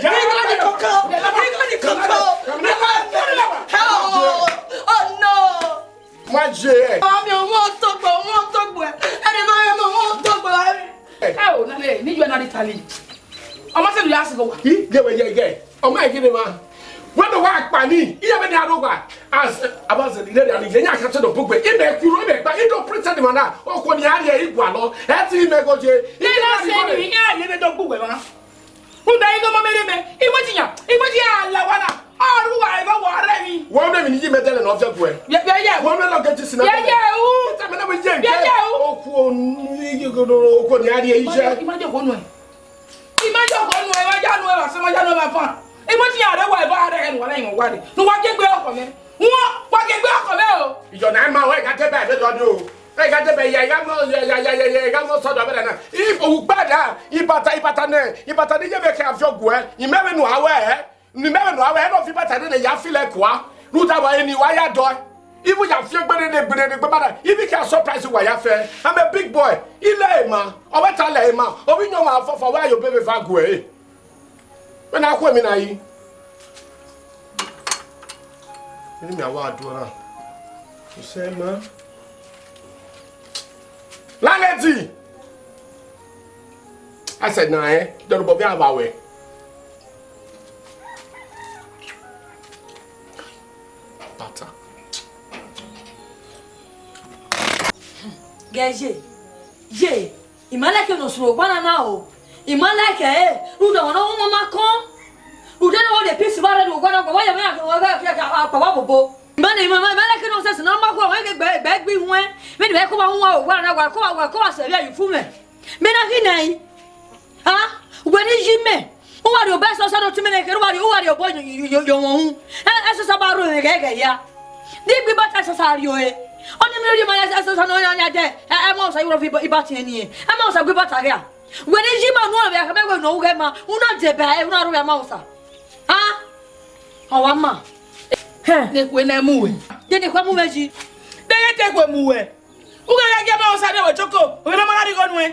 Igho ni koko. Igho ni koko. Igho ni koko. Oh, oh no. Ma je ẹ. Ọmọ mi, ọmọ tọgbọ, ọmọ tọgbọ. Ẹni ma yẹ mọ, ọmọ tọgbọ. Ẹ o, nale, ni yọ na di tali. Ọmọ sẹ lu ya sigọ wa. Hi, ye we ye ye. Ọmọ ẹ gidi ma. Wẹ do wa kpa ni, iye mẹ ni a do wa. As, abazẹ ni lele ani, ye nya ka te do bugbe. Ime kuro, ime kpa, i do pretend ma na. Okhuo ni a rhie igua lọ. Ẹ ti ime go je. Ime na se ni, iye ye me do bugbe ma. Rhunmwuda igho ọmọ mẹ rre mẹ, imọtiyan, imọtiyan a la owa na, ọ rre uwa evba wa rre emwi. Wẹ ọnẹ emwi ne iye mẹ dẹlẹ ne ọ viọ guẹ. Yẹ, yẹ, yẹ u. Wẹ ọnẹ lọ gẹ Jesu na. Yẹ, yẹ u. Tama na wẹ ye. Yẹ, yẹ u. Okhuo ni, okhuo ni a rhie iye. I ma je okhuo nuẹn. I ma je okhuo nuẹn, I ma ya nuẹn vbe asọn, I ma ya nuẹn vbe avan. Imọtiyan rre uwa evba rre ẹghẹ ne uwa na rinmwian uwa rre. Ne uwa gie egbe ọkhọ mwẹ. Uwa, wa gie egbe ọkhọ mwẹ o. Iyọ na ma wẹ ka te ba ẹvbe dọdẹ o. Ẹ gha debe ya, I gha mọ, ya, ya, ya, ya, ya, I gha mọ sọdọ vbe na. I, ukpada, ibata, ibata nẹ, ibata ne iye mẹ khian viọ guẹ, imẹ vbe nu a wẹ, ne imẹ vbe nu a wẹ, ẹ nọ fi ibata nene ya fi lẹ kua, rhunmwuda wa eni wa ya dọe. Ibu ya fi egbe nene, egbe nene, egbe bada, ibi khian surprise wa ya fẹ. I'm a big boy. I lẹ emwa, ọ wẹ ta lẹ emwa, ovbi iyọnmwa fọfọ wẹ ayo bebe va guẹ. Vbene a khu emwi na yi, vbene mẹ a wa do na, usẹ ma. Landlady! I said, na, eh? Dọrọ bọ vbe a vba wẹ. Bata. Gẹ ye, ye. I ma like ne ọ sunu ogba na na o. I ma like ẹre, rhunmwuda ọmwa ne ọ hu ma ma kọn. Rhunmwuda ne ọ de peace vbe arẹ ne ogba na gba, wa ya mẹ akpa wa bobo. I ma ne, I ma, I ma like nonsense ne ọ ma khuẹ, wa ghe gbe, gbe gbe ihuẹn. Vbene mẹ ko wa hu wa ogba na wa, ko wa, wa, ko wa sẹ vbe ayu fu mwẹ. Mẹ na ghi nẹ i. Ha? Wẹ ne I yi mẹ. U wa rhie obọ ẹsọsọ ne otu mwẹ ne kherhe, u wa rhie, u wa rhie obọ yo, yo, yo, yo, wọn hu. Ẹ, ẹsọsọ ba rro mwẹ ghẹghẹ ya. Ne I gbe ibata ẹsọsọ rrie ore. Ọni mẹ rhie ma ya ẹsọsọ ne ọ ya dẹ. Ẹ, ẹ ma osa, I rọ fi ibata ẹni ẹ. Ẹ ma osa gbe ibata gha. Wẹ ne I yi ma nu ọvbe a khama wẹ ne u ghẹ ma. U na dẹ ba ẹ, u na rro ya ma osa. Ha? Ọ wa ma. Hẹ. Ne khuẹ ne mu wẹ. De ne khuẹ mu mwẹ yi. De ne te khuẹ mu wẹ. U ghẹ gha gie ma osa ne wẹ choko. Wẹ ma ma gha rhie igho nuẹn.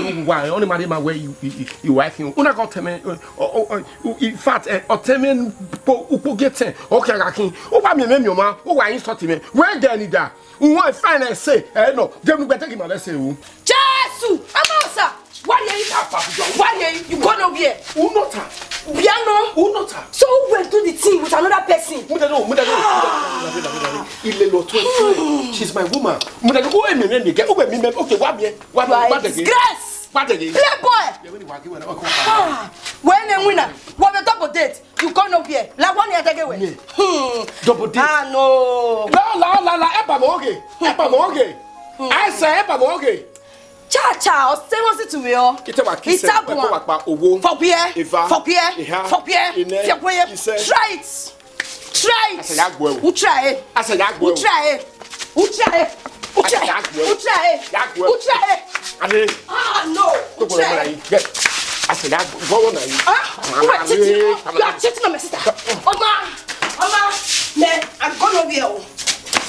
ru wa, ọni ma rhie ma wẹ, you, you, you, you wife him. Una go tell me, uh, uh, uh, uh, in fact, eh, ọ tẹ mwẹ kpo ukpo gate, ọ khian gha khin. U wa miẹn mwẹ miẹn ọmwa, u wa insult mwẹ. Wẹ gẹ ni da. U wan fine ẹse, ẹ nọ, de mu gbẹtẹ ghi ma vbe ẹse ru. Jesu, Amasa, wa rhie yi. Papa, you don't. Wa rhie yi, you go nowhere. U nọ ta. Bia nọ. Who not her? So who will do the thing with another person? Muda no, muda no, muda no, muda no, muda no. Ilelo to e friend. She's my woman. Muda no, who am I? Okay, wa mi, okay, wa mi, wa mi, You are wa a dege. Disgrace. Wa dege. Playboy. Yeah, when you walk, you wanna, okay, Ah, when they win, what a double date? You go nowhere. Like one year they get away. Yeah. Hmm. Double date. Ah, no. No, la, la, la, eba mo oge. Eba mo oge. I say eba mo oge. Cha cha, ọ sẹ wọn si tu vbe ọ. Ite wa kise, Ita ẹ kọ bua. Wa kpa owo. For where? Eva. For where? Eha. For where? Ine. For where? Ise. Try it. Try it. Asa ya gbuẹ o. U try it. Asa ya gbuẹ o. U try it. U try it. U try it. Asa ya gbuẹ o. U try it. Ya gbuẹ o. U try it. Ade. Ah, no. U try it. Asa ya gbuẹ o na yi. Ah, you are cheating. You are cheating on my sister. Oma, Oma, me, I'm gonna be o.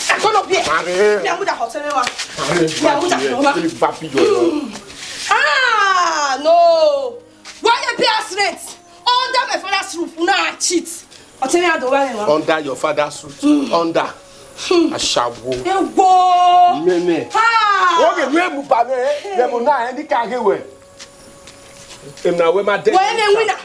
I'm gonna be. Mare. Me, I'm gonna hotel me. Mare. Me, I'm gonna hotel me. Mare. Ah, no. Why you pay us rent? Under my father's roof, una cheat. Ọtẹn mi a do wa rẹ wa. Under your father's roof. Under. Ashawo. Ewo. Mẹmẹ. Ha. Oge nu emu ba mẹ, emu na ẹ ni ka ghe wẹ. Emu na wẹ ma de. Wẹ mẹ wina.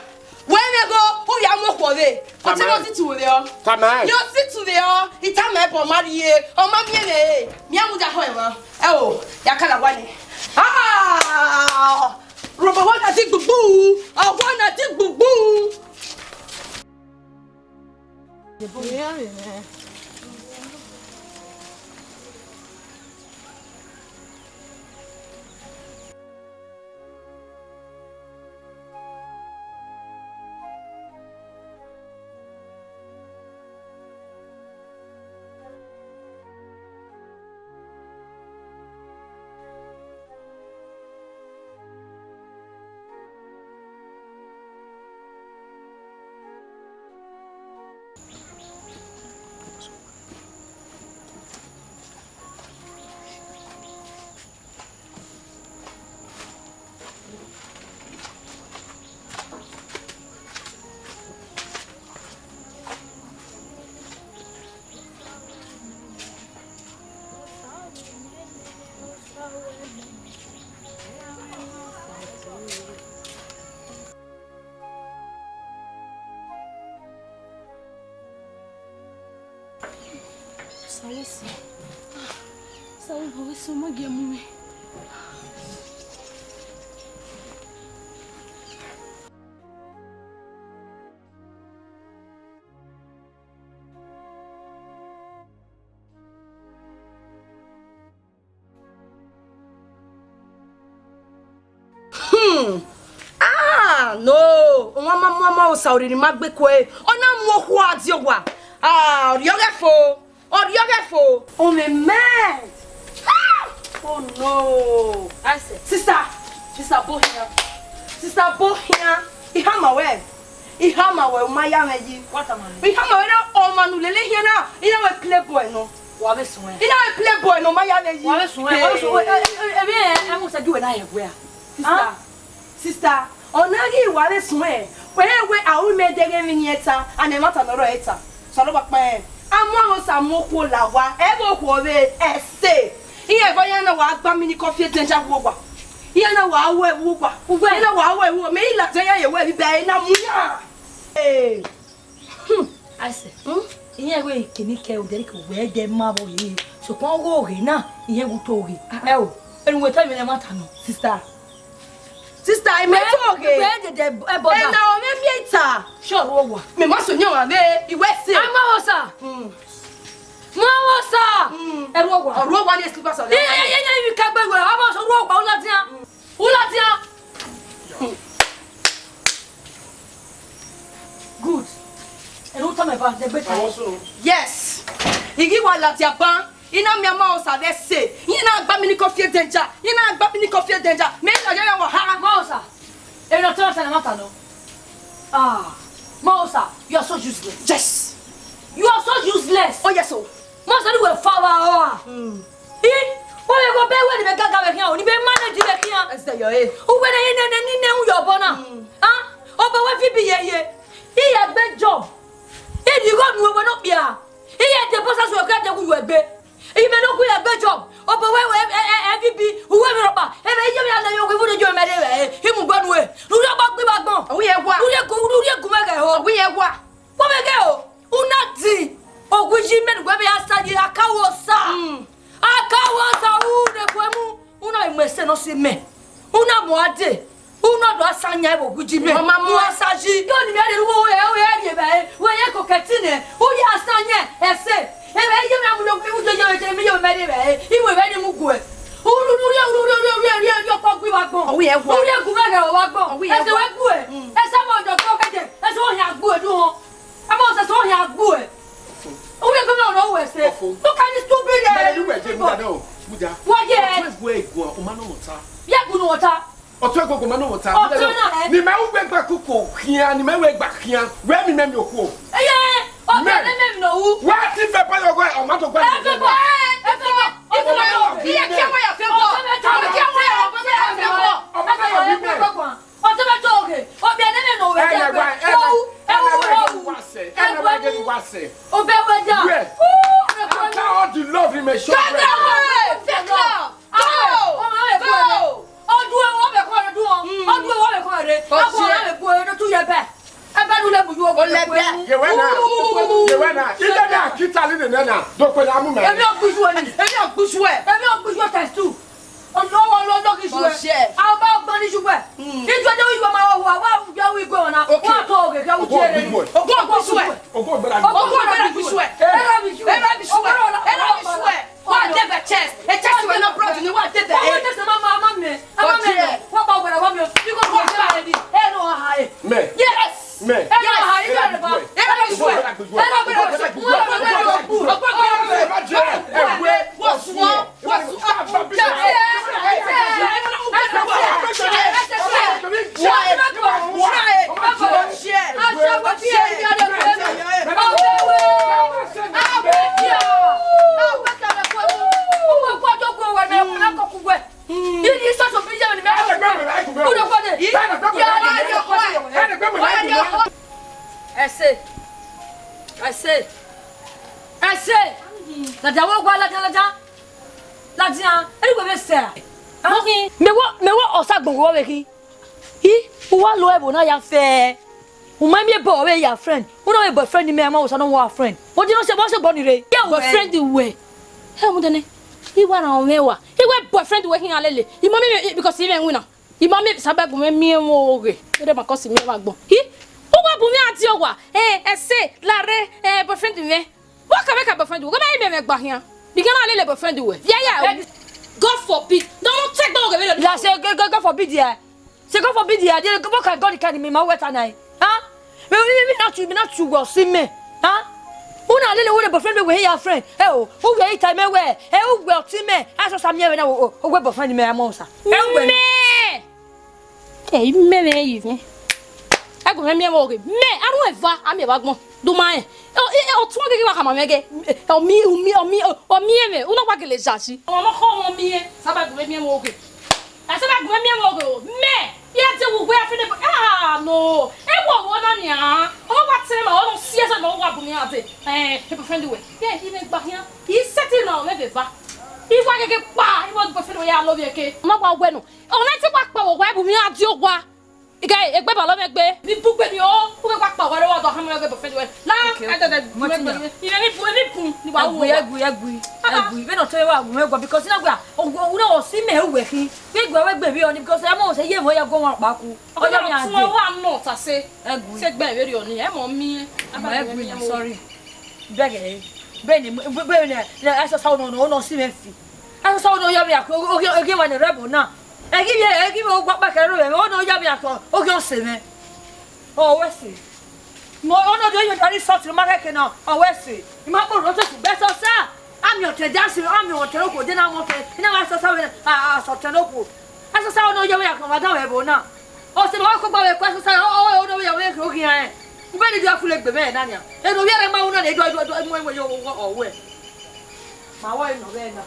Wẹ mẹ go, u ya mu okhuo vbe. Ọtẹn mi si tu vbe ọ. Tama. Yo si tu vbe ọ. Itama ẹ bọ ma rhie. Ọ ma miẹn vbe. Mi a mu da họn ẹmwa. Ẹ o, ya kala wa ni. Ah! Robo wa na di gbugbu. Ọ wa na di gbugbu. Sawesi. Sawe, Sawesi, ọ ma gie mu mwẹ. Hmm. Ah, no. Ọmwa ma mu ama osa oriri ma gbe kue. Ọ na mu okhuo a die owa. Ah, ọ rhiọghẹ fo. Ọ rhiọghẹ fo. Oh, my man. Ah! Oh, no. I say. Sister, sister, bo hian. Sister, bo hian. I hama wẹ. I hama wẹ, u ma ya mwẹ yi. What am I? I hama wẹ na, ọmwa ne u lele hian na, I na wẹ playboy nọ. Wa vbe suẹn. I na wẹ playboy nọ, u ma ya mwẹ yi. Wa vbe suẹn, wa vbe suẹn. Hey. Ẹ, ẹ, ẹ, ẹ, ẹ, ẹ, ẹ, ẹ, ẹ, ẹ, ẹ, ẹ, ẹ, ẹ, sister, sister, ọ na ghi wa vbe suẹn, wẹ rẹn wẹ a ru mẹ dẹghe emwi ne irẹn ta, and ẹmwata ne ọ rrọọ ẹre ta. Osanobua kpa rẹn. A mu aro sa mu okhuo la owa, ẹ vbe okhuo vbe ẹse. Iran ẹvbo iran na wa gba mi ni kọfie danger vbe owa. Iran na wa ru ẹvbo owa. Uwẹ. Iran na wa ru ẹvbo. Mẹ i ladian iran ye wẹ vbe ibẹ na mu iran. Ee. Hmm. Aise. Hmm? Iran wẹ kene kẹ odẹ ke wẹ dẹ ma vbe rre. Sokpan ọghe na, iran wu to ghe. Ah. Ẹ o, enu wẹ ta mi ne ma ta nọ. Sister. Sister, I met oghe. Wẹ dede ẹ bọda. Ena o me miẹn ta. Sure, owa. Mẹ ma so yan wa vbe, iwẹ se. A ma vbọ sa. Hmm. Ma vbọ sa. Hmm. Ẹ ru owa. Ọ ru owa ni slippers ọlẹ. Ye, ye, ye, ye, ibi kẹgbe wẹ, a ma so ru owa, u ladian. U ladian. Hmm. Good. Ẹ ru tama eva, de gbe ta. Yes. I ghi wa ladian ban. I na miẹn ma osa vbe ẹse. Iran na gba mi ni kọfie danger. Iran na gba mi ni kọfie danger. Mẹ i ladian yan wa ha. Ma osa. Emwi ne ọ tama ta na ma ta nọ. Ah, ma osa, you are so useless. Yes. You are so useless. Oh, yes, o. Ma osa, ni wẹ fa wa ọ a. Hmm. I, wẹ vbe gho be wẹ ni vbe gaga vbe khian o, ni vbe manage vbe khian. Ẹsẹ yọ e. Uwẹ ne, ne, ne, ne, ne u yọ obọ na. Hmm. Ah, obọ wẹ fi bi ye ye. I ya gbe job. I ni gho nu wẹ nọ kpia. Iye de bosa so ke de gu yu egbe. Ime no gu ya gbe job. Obo we we e e e V B. Uwe mi rọkpa. E me ye mi ale yo gu fu de jo me de we. Imu gbọnu e. Ru rọkpa gbe ba gbọn. Owi ye wa. Ru ye gu ru ye gu me ghe ho. Owi Wa, wa vbe ghe o, una di, ogu yi mẹ ne uwẹ vbe ya sa yi, akawo sa. Akawo sa, u ne khuemu, una mu ẹse nọ si mẹ. Una mu ade, una do asa yan vbe ogu yi mẹ. Mama, mu asa yi. Yo ni mẹ rhie wo, we, we rhie ba, we ye koketi nẹ, u ya sa yan ẹse. Ebe ye mẹ mu lo, u ye, ye, ye, mi ye mẹ rhie ba, i we vbe ni mu gue. U ru, u ru, u ru, ọkọ gui vbe agbọn. Ọ wi ẹwa. U ru gu vbe ẹghẹ vbe agbọn. Ọ wi ẹwa. Ẹse wẹ gue. Mm. Ẹse mọ ọjọ kọ kẹjẹ, ẹse ohian gue dun họn. Ama ọsẹse ohian gue. U ru gu vbe ọrọ wẹ ẹse. Ọfo. Look at this stupid, eh, Mẹ ne uwẹ je mudia nọ, mudia. Wọ ye. Ọtẹn gue eguan, ọ ma nọ mọ ta. Ye gu nọ ta. Ọtẹn gue eguan, ọ ma nọ mọ ta. Ọtẹn na, eh. Ne imẹ ru egbe koko khian, ne imẹ ru egbe khian, wẹ miẹn mẹ miẹn okhuo. Eye, ọtẹn Mẹ. ne mẹ miẹn owu. Wẹ ti fẹ pa yọ wẹ, ọ ma tọ gba Ẹ fẹ bọ, ẹ fẹ bọ, ẹ fẹ bọ. Iye kia wẹ ya fẹ bọ. Ọtẹn mẹ ta. Iye kia wẹ ya fẹ bọ. Ọ ma tọ gba wẹ mẹ. Ọtẹn mẹ ta oge, ọbẹ nene nọ wẹ Ẹ nẹ wẹ, ẹ nẹ, owu, ẹ nẹ owu, wẹ gẹ owu. Wa sẹ, ẹ nẹ wẹ gẹ wa sẹ. Ọbẹ wẹ da. Wẹ. After all the love he may show Go, friend. go, fake love. Go, go. Ọdún ẹwọ ọbẹ kọ rẹ dún ọ. Mm. Ọdún ẹwọ ọbẹ kọ rẹ. Ọkọ rẹ bu ẹrẹ tó yẹ bẹ. Ẹ bẹ nu lẹ bu yọ ọbẹ. Olẹgbẹ. Yẹ wẹ na. Yẹ wẹ na. Ilé náà kí tali nìyẹn na. Dókòó ya mú mẹ. Èmi ò gbójú ẹ ni. Èmi ò gbójú ẹ. Èmi ò gbójú ẹ times two. Ọlọ́wọ́ ló lọ́gí ju ẹ. Ọṣẹ. Àwọn bá ọgbọ́n ní ju ẹ. Hmm. Ìjọ jẹ́ wíwọ máa wọ wá wá wí gbé wọn náà. Okay. Wọ́n á tọ́ ògè kẹ́ wú jẹ́ rẹ̀. Ògùn ọgbọ́n ju ẹ. Ògùn ọgbọ́n ju ẹ. Ẹ rà mí ju ẹ. Ẹ rà mí ju ẹ. Ẹ rà mí ju ẹ. Wọ́n á dé bẹ̀ chest. Ẹ chest wẹ̀ náà brought ni wọ́n á dé bẹ̀. Ọmọ chest máa máa máa mẹ́. Ẹ máa mẹ́. Ọṣẹ. Wọ́n bá wẹ̀rẹ̀ wọ́n mi o. Bí kò tó ọjọ́ àrẹ ni. Ẹ lọ ha ẹ. Mẹ. Yes. Mẹ. Ẹ lọ ha ẹ. Ẹ lọ ha ẹ. Ẹ lọ ha ẹ. Ẹ lọ ha ẹ. Ẹ lọ ha ẹ. Ẹse, ẹse, ẹse, ladian, wẹ gua ladian, ladian, ladian, eri wẹ vbe sẹ a? Mẹ wẹ, mẹ wẹ ọsa gbọn wẹ vbe khin. I, u wa lo ẹvbo na ya fẹ. U ma miẹn bọ vbe ya friend. U na vbe boyfriend mẹ, ma wẹ osa nọ wa friend. Wo di nọ se, wo se gbọ ni rre. Boyfriend wẹ. He mu dene. I wa rhan ọmwẹ wa. I wẹ boyfriend wẹ khian lele. I ma miẹn, because I mwẹ winna. I ma miẹn, saba gu mwẹ miẹn mwẹ oghe. Ere ma kọsi miẹn vbe agbọn. I, u wa bu mwẹ a die owa. Eh, ẹse, lare, eh, boyfriend mwẹ. Wa ka mwẹ ka boyfriend, u gha ma i miẹn mwẹ gba khian. I gha na lele boyfriend wẹ. Yeah, yeah. God forbid. No, no, take back oghe vbe. Ya se God, God forbid ya. Se God forbid ya. Dear, what can God can me ma weta nai? Huh? Me, me, me not you, me not you go see me. Huh? Una lele wẹ boyfriend wẹ ya friend. Eh o, u wẹ ita mẹ wẹ. Eh, u wẹ ọtẹn mẹ. Aso sa miẹn vbe na o, o wẹ boyfriend mẹ amosa. Eh, u wẹ. Mẹ. Ẹ i mẹ vbe yi vẹ. Ẹ gu mwẹ miẹn vbe oghe. Mẹ, a ru eva, a miẹn vbe agbọn. Do ma rẹn. Ọ, ẹ, ẹ, ọtuẹn gege wa khama mwẹ ghe. Ẹ, ọ mi, ọ mi, ọ mi, ọ miẹn mwẹ. U na wa gele zasi. Ọmọ mọ kọ ọmọ miẹn. Saba gu mwẹ miẹn vbe oghe. Ẹ saba gu mwẹ miẹn vbe oghe o. Mẹ, ya te wu wẹ a fine. Ah, no. Ẹ wọ wọ na nian. Ọ wa tẹ ma, ọ no si ẹsẹ ma, ọ wa bu mi ade. Ẹ, ẹ boyfriend wẹ. Ẹ, i mwẹ gba khian. I sẹtin na ọ mwẹ vbe eva. I wa gege kpa, i wa boyfriend wẹ ya love eke. Ọ ma wa wẹ nọ. Ọmọ ẹtin wa kpa vbe owa, ẹ bu mi a die owa. Ike, egbe balọ mwẹ gbe. Ni bugbe ni o, u ghe wa kpa owa rẹ wa dọ hamọ ẹgbe boyfriend wẹ. La, okay, okay. Ẹ dẹdẹ, mo ti yan. Ire ni bu, ni bu, ni wa wo. Ẹgui, ẹgui, ẹgui. Ah. Ẹgui, vbene ọ te wa gu mwẹ gua, because na gua, o, o, na o si mẹ uwẹ khin. Vbe gua wẹ gbe vbe ọ ni, because ẹ mọ sẹ ye vbe ọ ya gu wọn kpa ku. Ọjọ mi a tun de. Wa nọ ta se. Ẹgui. Se gbẹ vbe rri ọ ni, ẹ mọ mi. Ama ẹgui, sorry. Bẹghe, bẹghe ni, bẹghe ni, ẹsọsa ọnọ, ọnọ, ọnọ si mwẹ fi. Ẹsọsa ọnọ yọ vbe ya, ogie, ogie wa ne rẹbo na. Ẹ ghi vbe, ẹ ghi vbe owa kpẹkẹ rre, ọnọ yọ vbe ya, ogie ọse mwẹ. Ọ wẹ se. Mo, ọnọ do yọ dari sọti ma kẹkẹ na, ọ wẹ se. I ma kpọ ro to su bẹ ẹsọsa. Ami ọtẹn da si, ami ọtẹn roko de na mọ ọtẹn, I na wa ẹsọsa vbe, a, a, sọtẹn roko. Ẹsọsa ọnọ yọ vbe ya, kọ wa dan vbe ẹbo na. Ọse ne ọ kọkpa vbe ẹko ẹsọsa, ọ, ọ, ọ, ọnọ vbe ya vbe ẹko ogie rẹn. Ubẹni do a fule egbe mwẹ na nian. Eno vbiẹ rẹ ma wu na ne, do, do, do, mu ẹwe yo, ọ, ọ, wẹ. Ma wọ enọ vbe na.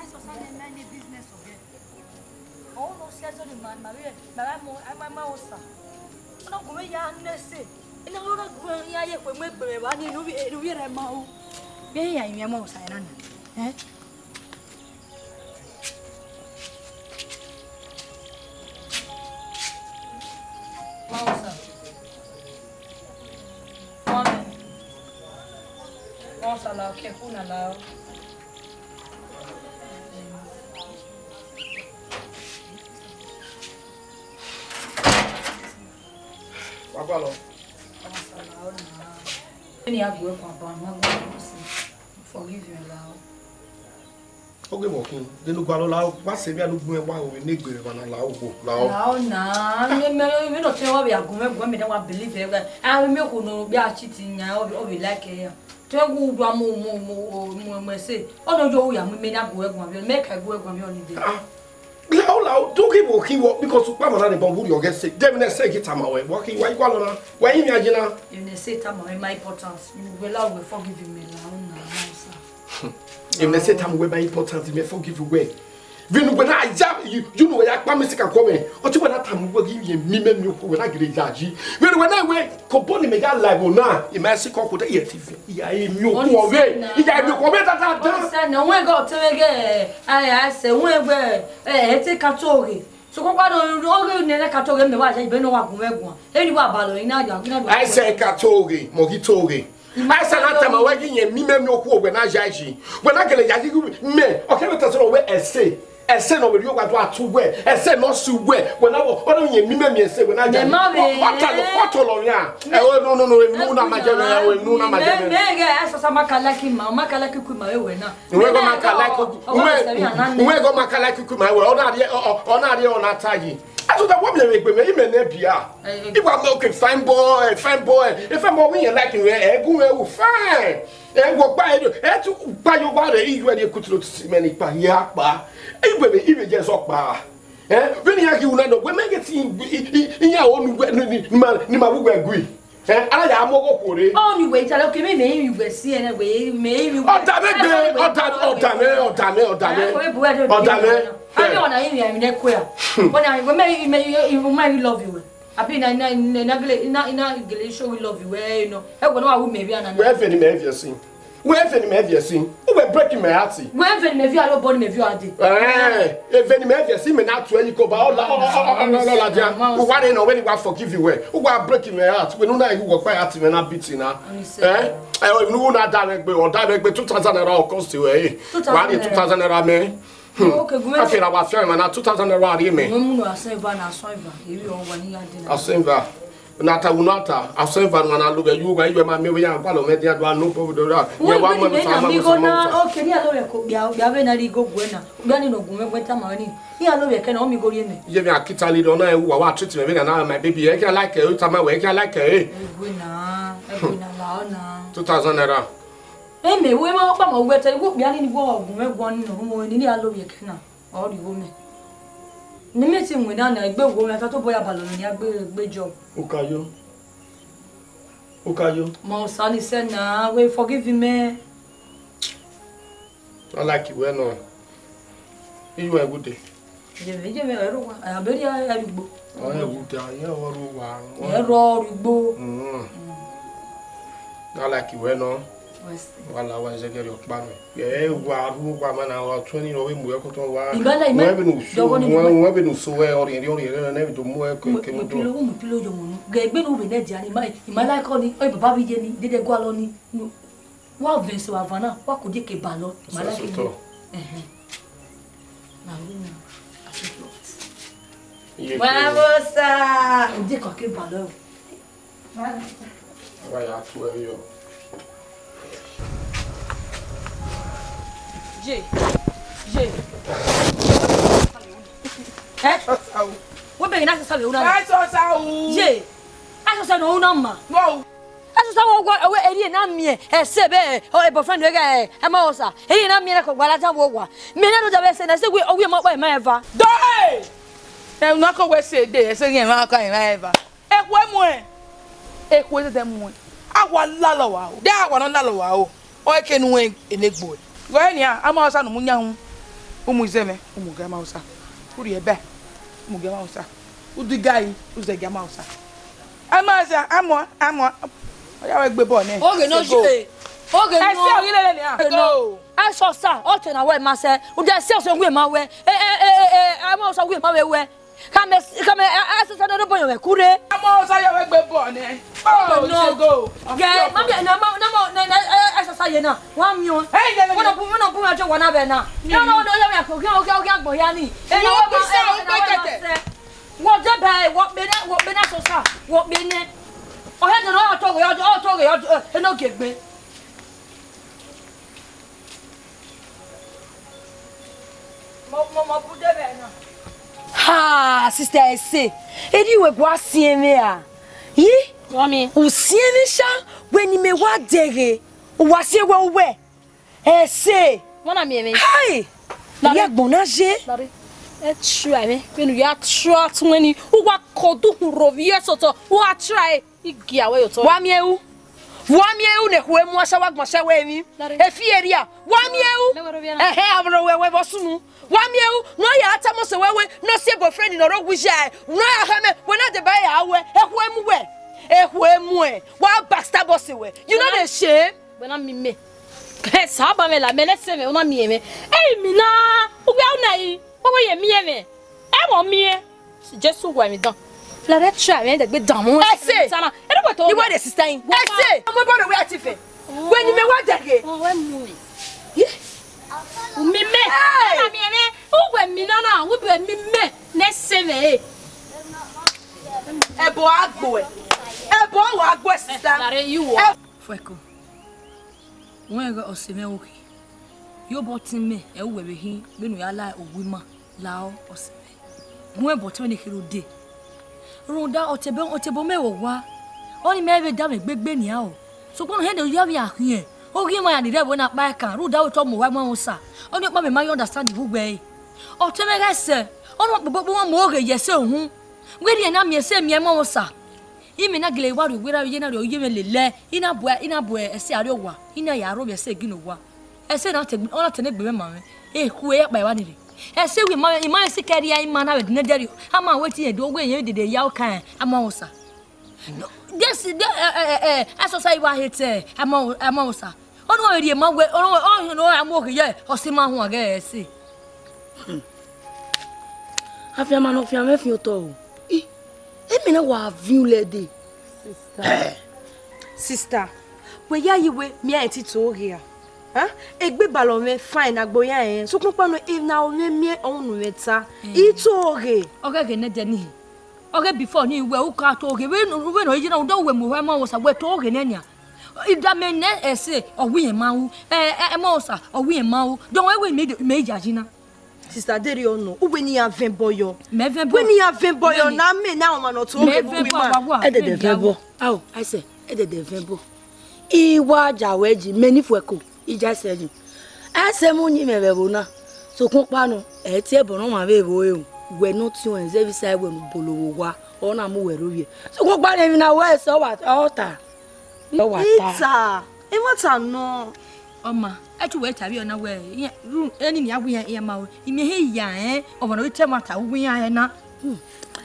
Ẹsọsa ne ma ne business ọghe. Ọ no si ẹzọ ne ma, ma vbe, ma vbe mu, a ma, ma osa. Ọ na gu mwẹ ya nẹ ẹse. Ina ọ na gu mwẹ ya ye kue mu egbe mwẹ vba ni, enu vbi, enu vbi rẹ ma ru. Vbe iran emiẹn ọmọ Osa na na? Eh? Osa. Osa la, okay, cool na la. Wa gua lọ. Osa la, ọ na. Vbene a gu ẹre guan ba, ma gua lọ sin. Forgive you, la. Oge vbe ọkhin, de ne u gualọ la, wa sẹ vbe a ne u gbẹn wa ru ne egbe vbe na la ogho, la o. La o na, ne mẹ, mẹ nọ te wa vbe a gu mwẹ guan, mẹ dan wa believe ẹre. A vbe miẹn okhuo ne ọ gbe a cheat yan, ọ vbe, ọ vbe like ẹre. Te gu u do mu, mu, mu, mu, mu ẹse. Ọ nọ yo ya mu mẹ na gu ẹre guan vbe, mẹ ka gu ẹre guan vbe ọ ni de. Ah, la o, la o, do ghi vbe ọkhin wọ, because ukpama na ne bọ vbe urriọ ghẹ sẹ. De emwi ne ẹse ghi tama wẹ, vbe ọkhin wa i gualọ na, wa i miẹn aye na. Emwi ne ẹse tama wẹ, my importance. You will, I will forgive me, la o na, la o sa. Emwi ne ẹse tama wẹ ma important, mẹ forgive wẹ. Vbene uwẹ na ya, you, you know, ya kpa mẹ sika kọ mẹ. Ọtẹn wẹ na tama wẹ ghi yẹn mi mẹ mi okhuo wẹ na gele ya yi. Vbene uwẹ na wẹ, kobọ ne mẹ ya la ẹvbo na, I ma sika okhuo da, I ya ti fi, I ya mi okhuo vbe, I ya mi okhuo vbe da da da. Ọ sẹ na, wẹ gọ tẹmwẹ gẹ, a, a sẹ, wẹ gbe, ẹ, ẹ te ka to ghe. Sokpan kpa do, oghe ne ẹ ka to ghe, mẹ wa ya, I bẹ ne ọ wa gun mwẹ guan. Eni wa balọ, I na ya, I na ya. A sẹ ka to ghe, mọ ghi to ghe. Asan na tama wẹ ghi yẹn mi mẹ mi okhuo wẹ na ya yi. Wẹ na gele ya yi mẹ, ọ kẹ vbe ta sẹ wẹ ẹse. Ẹse ne ọ vbe rhie owa do a tu wẹ, ẹse ne ọ si wẹ, wẹ na wọ, ọ na yẹn mi mẹ mi ẹse, wẹ na ya yi. Mẹ ma vbe. Ọ ta lọ, ọ ta lọ yan. Ẹ, o, no, no, no, emwi ne u na ma jẹ mẹ, emwi ne u na ma jẹ mẹ. Mẹ, mẹ, ghẹ, ẹ, sasa ma ka like ma, ma ka like ku ma wẹ na. Uwẹ gọ ma ka like, uwẹ, uwẹ gọ ma ka like ku ma wẹ, ọ na rhie, ọ, ọ, ọ na rhie, ọ na ta yi. Ẹ, so that wẹ mi vbe gbe mẹ, I mẹ ne bia. Iwa mẹ, okay, fine boy, fine boy. Fine boy, wẹ yẹn like wẹ, ẹ gu wẹ wu, fine. Ẹ wọ kpa ẹ, ẹ tu kpa yo wa rẹ, I yu ẹ rhie kutu lo titi mẹ ni kpa, ya kpa. I wẹ vbe, I vbe jẹ zọ kpa. Ẹ, vbene iran ghi ru na nọ, wẹ mẹ ghe te I, I, I, iran o nu wẹ, ni, ni, ni ma, ni ma wu wẹ gui. Ẹ, a na ya mu ọghọ okhuo rre. Ọ ni wẹ, I ta lẹ, okay, mẹ, mẹ, I ru wẹ si ẹnẹ, wẹ, mẹ, I ru wẹ. Ọ da mẹ gbe, ọ da, ọ da mẹ, ọ da mẹ, ọ da mẹ. Ẹ, wẹ bu ẹdẹ. Ọ da mẹ. Abi ọna, I ru ẹmwẹ ne kue a. Ọna, wẹ mẹ, mẹ, I, I, I love you, wẹ. Abi na, na, na, na gele, na, na gele show we love you, wẹ, you know. Ẹ wẹ no wa wu mẹ vbe ana na. Wẹ vbe ni mẹ viẹ sin. Wẹ vbe ni mẹ viẹ sin. U wẹ break my heart. Wẹ vbe ni mẹ viẹ aro bọ ni mẹ viẹ ade. Eh, e vbe ni mẹ viẹ sin, mẹ na tu ẹyin ko ba, ọ la, ọ, ọ, ọ, ọ, ọ, ọ, la dia. U wa re nọ, wẹ ni wa forgive wẹ. U wa break my heart. Wẹ nu na, u wọ kpa heart mẹ na beat na. Eh? Eh, wẹ nu na da mẹ gbe, ọ da mẹ gbe two thousand naira ọ cost wẹ, eh. Wa ni two thousand naira mẹ. Hmm. Okay, gu mẹ. Afia na wa fia mẹ na two thousand naira rhie mẹ. Wẹ mu no asẹn eva na, asọn eva. Eyi ọ wa ni ya de na. Asẹn eva. Na ta wu na ta, asẹn eva na na lo vbe yu wa, iwe ma mi we ya gba lo mẹ dia do no problem do ra. Ye wa mo sa ma mo sa ma. Okay, ni a lo vbe ko bia, bia vbe na ri go gwe na. Bia ni no gu mẹ gwe ta ma ni. Ni a lo vbe ke na o mi go rie mẹ. Ye mi akita li do na e wa wa treat me vbe na my baby. E ka like e ta ma we, e ka like e. E gwe na, e gwe na la o na. Two thousand naira. Ẹ mẹ, wẹ ma ọkpa ma wẹ te, wẹ okpia ni ni wẹ ọgumwẹ guan ni nọ, mo ni ni a lo vbe ke na, ọ rhie igho mẹ. Ne mẹ te winna na, egbe igho mẹ, a ta tobọ ya balọ ni a gbe, gbe jọ. Ukayo. Ukayo. Ma Osa ni sẹ na, wẹ forgive mẹ. I like wẹ nọ. Iyu ẹgude. Jẹmẹ, jẹmẹ, ẹrọ wa, aberi ẹrugbo. Ọ yẹ wu da, yẹ ọ ru wa. Ẹ rọ rugbo. Mm. I like wẹ nọ. Wẹ sẹ. Wa la wa zẹgẹrẹ ọkpa mẹ. Ẹ wa ru wa ma na wa twenty rọ we mu ẹkọtọ wa. Ìbálẹ̀, ìbálẹ̀. Wẹ bi nu so, wẹ bi nu so wẹ ọrịa ọrịa ne bi do mu ẹkọ ke mu do. Mu pilo, mu pilo jọ mu nu. Gẹ egbe nu be ne dia ni ma, ìmálẹ̀ kọ ni, ọ baba bi ye ni, dede gua lọ ni. Wa vẹ so ava na, wa ko die ke balọ. Mala ke. Ẹhẹn. Na ru na. Wa Osa. O die ko ke balọ. Wa ya tu ẹ yo. Ye. Ye. Eh? Wo be na sa we una. Ẹ sọ sa o. Ye. A sọ sa no una ma. Wo. Ẹsosa wẹ, wẹ, wẹ, erriọ na miẹn ẹse vbe, ọ, boyfriend ruẹ gha, ẹ, ma Osa. Erriọ na miẹn ẹko gba ladian vbe owa. Mẹ na do davbe ẹse na, ẹse wẹ, ọ wẹ ma kpa emwa eva. Dọe! Ẹ, una ko wẹ ẹse de, ẹse ghi emwa ka emwa eva. Ekhue muẹn. Ekhue dẹdẹ muẹn. A wa lalọ wa o. De a wa nọ lalọ wa o. Ọ ke nu ẹn enegbo. Wẹ nian, a ma Osa ne u mu yan hu. U mu izẹmwẹ, u mu ga ma Osa. U rhie ẹbẹ, u mu ga ma Osa. U di gari, u zẹ ga ma Osa. A ma Osa, a mọ, a mọ. Ọ ya wẹ gbe bọ nẹ. Oge ne ọ ye. Oge nọ. Ẹse ọghe lele nian. Ẹse ọsa, ọ te na wẹ ma sẹ. Ude ẹse ọsa wẹ ma wẹ. Ẹ, ẹ, ẹ, ẹ, ẹ, ẹmwẹ ọsa wẹ ma vbe wẹ. Khama, khama, ẹ, ẹ, ẹse ọsa ne ọ rhie obọ yọ mwẹ kurre. Ẹmwẹ ọsa yọ vbe gbe bọ nẹ. Oge nọ. Gẹ, ma miẹn, na, ma, na, ma, na, na, ẹ, ẹ, ẹse ọsa ye na. Wa miẹn o. Ẹ, yẹ, yẹ, yẹ. Wẹ na bu, wẹ na bu mwa jọ wa na vbe na. Miẹn. Wẹ na, wẹ na, ya, ya, ogia, ogia, ogia agbọn hia ni. Ẹ na, wẹ ma, ẹ, ẹ na, wẹ ma sẹ. Wọ deba, wọ kpe nẹ, wọ kpe nẹ ẹse ọsa, wọ kpe nẹ. Ọ hẹ dọrọ, ọ tọghe, ọ tọghe, ọ, ẹ, ẹ, ne ọ gie egbe. Mo, mo, mo bu de vbe na. Ha, sister Ese, erriọ wẹ gua siẹn mwẹ ra? Yi? Wa miẹn. U siẹn mwẹ sha, wẹ ne imẹ wa dẹghe, u wa siẹn wẹ uwẹ. Ese. Wẹ na miẹn mwẹ. Hai! Lare. Ẹ gbọn na ye. Lare. Ẹ try mwẹ, vbene u ya try tuẹn ni, u wa kọ dukhunmwu rhovbiẹ sotọ, u wa try. I gia wẹ ye otọ. Wa miẹn ru. Wa miẹn ru ne ekhue mu ashawa gbọn sẹ wẹ emwi. Lare. Efi erria. Wa miẹn ru. Mẹ wẹ rhovbiẹ na. Ẹhẹn, avbe wẹ wẹ vbe sunu. Wa miẹn ru. Ne ọ ya tama ọse wẹ wẹ, ne ọ si boyfriend ne ọ rre owiya ẹre. Ne ọ ya khama, wẹ na deba ya wẹ. Ekhue mu wẹ. Ekhue mu ẹ. Wa backstab ọse wẹ. You no dey shame. Wẹ na miẹn mẹ. Ẹ sa ba mwẹ la, mẹ ne ẹse mwẹ, u na miẹn mwẹ. Ẹ i mi na. Uwẹ u na yi. Wẹ wẹ ye miẹn mwẹ. Ẹ wọ miẹn. Jesu wa mi dan. La rẹ try mwẹ dẹgbe dan mu. Ẹse. Sana. Ẹ dẹ wẹ to. Iwẹ de sister yin. Ẹse. Ọmọ bọ de wẹ ati fẹ. Wẹ ni mẹ wa dẹghe. Ọ wẹ mu mi. Ye. U mi mẹ. Hey. Ana mi ẹmẹ. U wẹ mi nana. U wẹ mi mẹ. Ne ẹse mwẹ e. Ẹbọ agbo ẹ. Ẹbọ wa agbo ẹ sister. La rẹ yu wọ. Fueko. Wẹ ghe ọse mwẹ okhi. Ye obọ ọtẹn mẹ, ẹ u wẹ vbe hin, vbene u ya la owa ima, la ọse mwẹ. Gu ẹbọ ọtẹn mwẹ ne kherhe odẹ. Rhunmwuda ọtẹn obọ, ọtẹn obọ mẹ vbe owa. Ọnii mẹ vbe da mwẹ gbegbe nian o. Sokpan ne ọ hẹn de ya vbe a khian. Oghi emwa ya ni rre ẹvbo na kpa ẹkan, rhunmwuda wẹ te ọ mu owa ẹmwẹ Osa. Ọnii ọkpa mẹ ma ya understand vbe uwẹ ẹre. Ọtẹn mwẹ ghẹ sẹ, ọnii kpokpo ma mu oghe ye ẹse uhunmwu. Wẹ rhie na miẹn ẹse miẹn ẹmwẹ Osa. Imẹ na gele wa rhie owa erha vbe iye na rhie oye mwẹ lele, I na bu, I na bu ẹse arrie owa, I na ya rro vbe ẹse egin owa. Ẹse na te, ọ na te ne egbe mwẹ ma mwẹ. Ekhue ya kpa evba ni rre. Ẹse wẹ ima, ima ẹse kẹrriọ ima na vbe dene dẹrriọ. Ama wẹ te irẹn do wẹ irẹn dede ya okan, ama Osa. This, the, eh, eh, eh, eh, ẹse Osa I wa he te, ama, ama Osa. Ọ na vbe rhie ma wẹ, ọ na, ọ na, ọ na mu oghe ye, ọ si ma huan ghẹ ẹse. Afianma ne ọ fian mwẹ fian otọ o. I, emwi na wa viọ ulẹ dee. Sister. Sister, wẹ ya yi wẹ miẹn ẹtin to ghe a? Huh? Egbe balọ mwẹ fine, agbo ya rẹn. Sokpan ọkpa nọ, emwi na ọ mwẹ miẹn, ọ unu mwẹ ta. Mm. I to ghe. Ọ ghẹ ghe nẹ dẹ nii. Ọ ghe before nii wẹ u ka to ghe. Vbene, vbene ọ ye na, u do wẹ mu owa ẹmwẹ Osa, wẹ to ghe nẹ nian. Idamẹ nẹ ẹse, ọ wẹ irẹn ma ru. Ẹ, ẹ, ẹmwẹ Osa, ọ wẹ irẹn ma ru. Dọmwẹ wẹ mẹ, mẹ yayi na. Sister, derriọ nọ, u wẹ ne iran vẹ ẹbọ yọ. Mẹ vẹ ẹbọ. Wẹ ne iran vẹ ẹbọ yọ, mẹ ni, na mẹ ne ọmwa nọ to mẹ vẹ ẹbọ, wa, wa. Ẹdẹdẹ vẹ ẹbọ. Ao, Aise, ẹdẹdẹ vẹ ẹbọ. I wa ja wẹ ji, mẹ ni Fueko, I ja Aise ji. Aise mu yin mwẹ vbe ẹvbo na. Sokpan ọkpa nọ, ẹ i tie ẹbọ ne ọmwa vbe ẹvbo ẹre o. Wẹ ne ọ tiọnrẹn zẹ vbe isa wẹ ne u bolo vbe owa, ọ na mu wẹ rre ovbiẹ. Sokpan ọkpa nọ, emwi na wẹ ẹse ọ wa, ọ ta. Ọ wa ta. Ita, ẹmwata nọ. Ọ ma, ẹ te wẹ ta vbe ọna wẹ, iran, ru, eni ni a wẹ iran, iran ma ru. I miẹn ehe ya rẹn, ọmwa ne ọ rre te ẹmwata, u wẹ iran rẹn na. Hmm.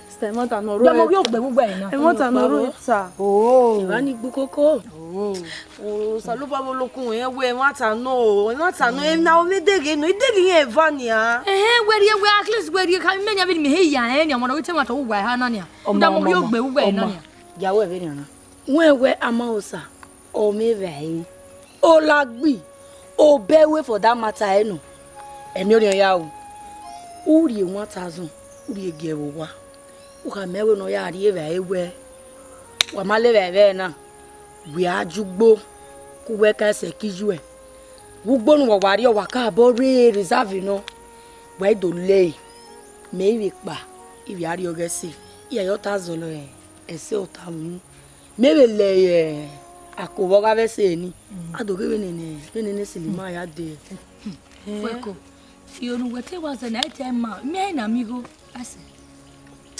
Sister, ẹmwata nọ rre. Dọmọ ghi ogbe vbe uwẹ na. Ẹmwata nọ rre ita. Oh. Evba ni gbe ukoko. Oh. Oh, Osanobua vbe olokun, ẹ wẹ ẹmwata nọ, ẹmwata nọ, ẹ na ọ vbe deghe nọ, i deghe iran eva nian. Ẹhẹn, wẹ rhie, wẹ at least wẹ rhie, ka mẹ nian vbe ne I miẹn ehe ya rẹn nian, ọmwa ne ọ rre te ẹmwata, u wẹ eha na nian. Ọ ma, u da mu ọ ma, ghi ogbe vbe uwẹ na nian. Ya wẹ vbenian na. Wẹ wẹ ama Osa, ọ mwẹ evbare, Olagbi, Obẹwe for that matter ẹnọ, ẹmwẹ ọnii ya ru. U rhie one thousand, u rhie gie vbe owa. U khama ẹvbo ne ọ ya rhie evbare wẹ, wa ma le evbare na, wẹ a ju ugbo, ku wẹ ka sẹ ke iyuẹ. Vbe ugbo ne uwa wa rrie, wa ka bọ rre reserve nọ, wa i do le ẹre. Mẹ i vbe kpa, I vbe a rrie ọghe ẹse, I ya ye ọta zọlọ ẹse ọta unu. Mẹ vbe lẹ, eh, ako vbe ọ gha vbe ẹse ni. Mm. A do ghe vbene, vbene ne Silima ya dee. Mm. Fueko, iro ne uwẹ te wa zẹ na, ẹ te ma, mẹ na miẹn igho, Aise.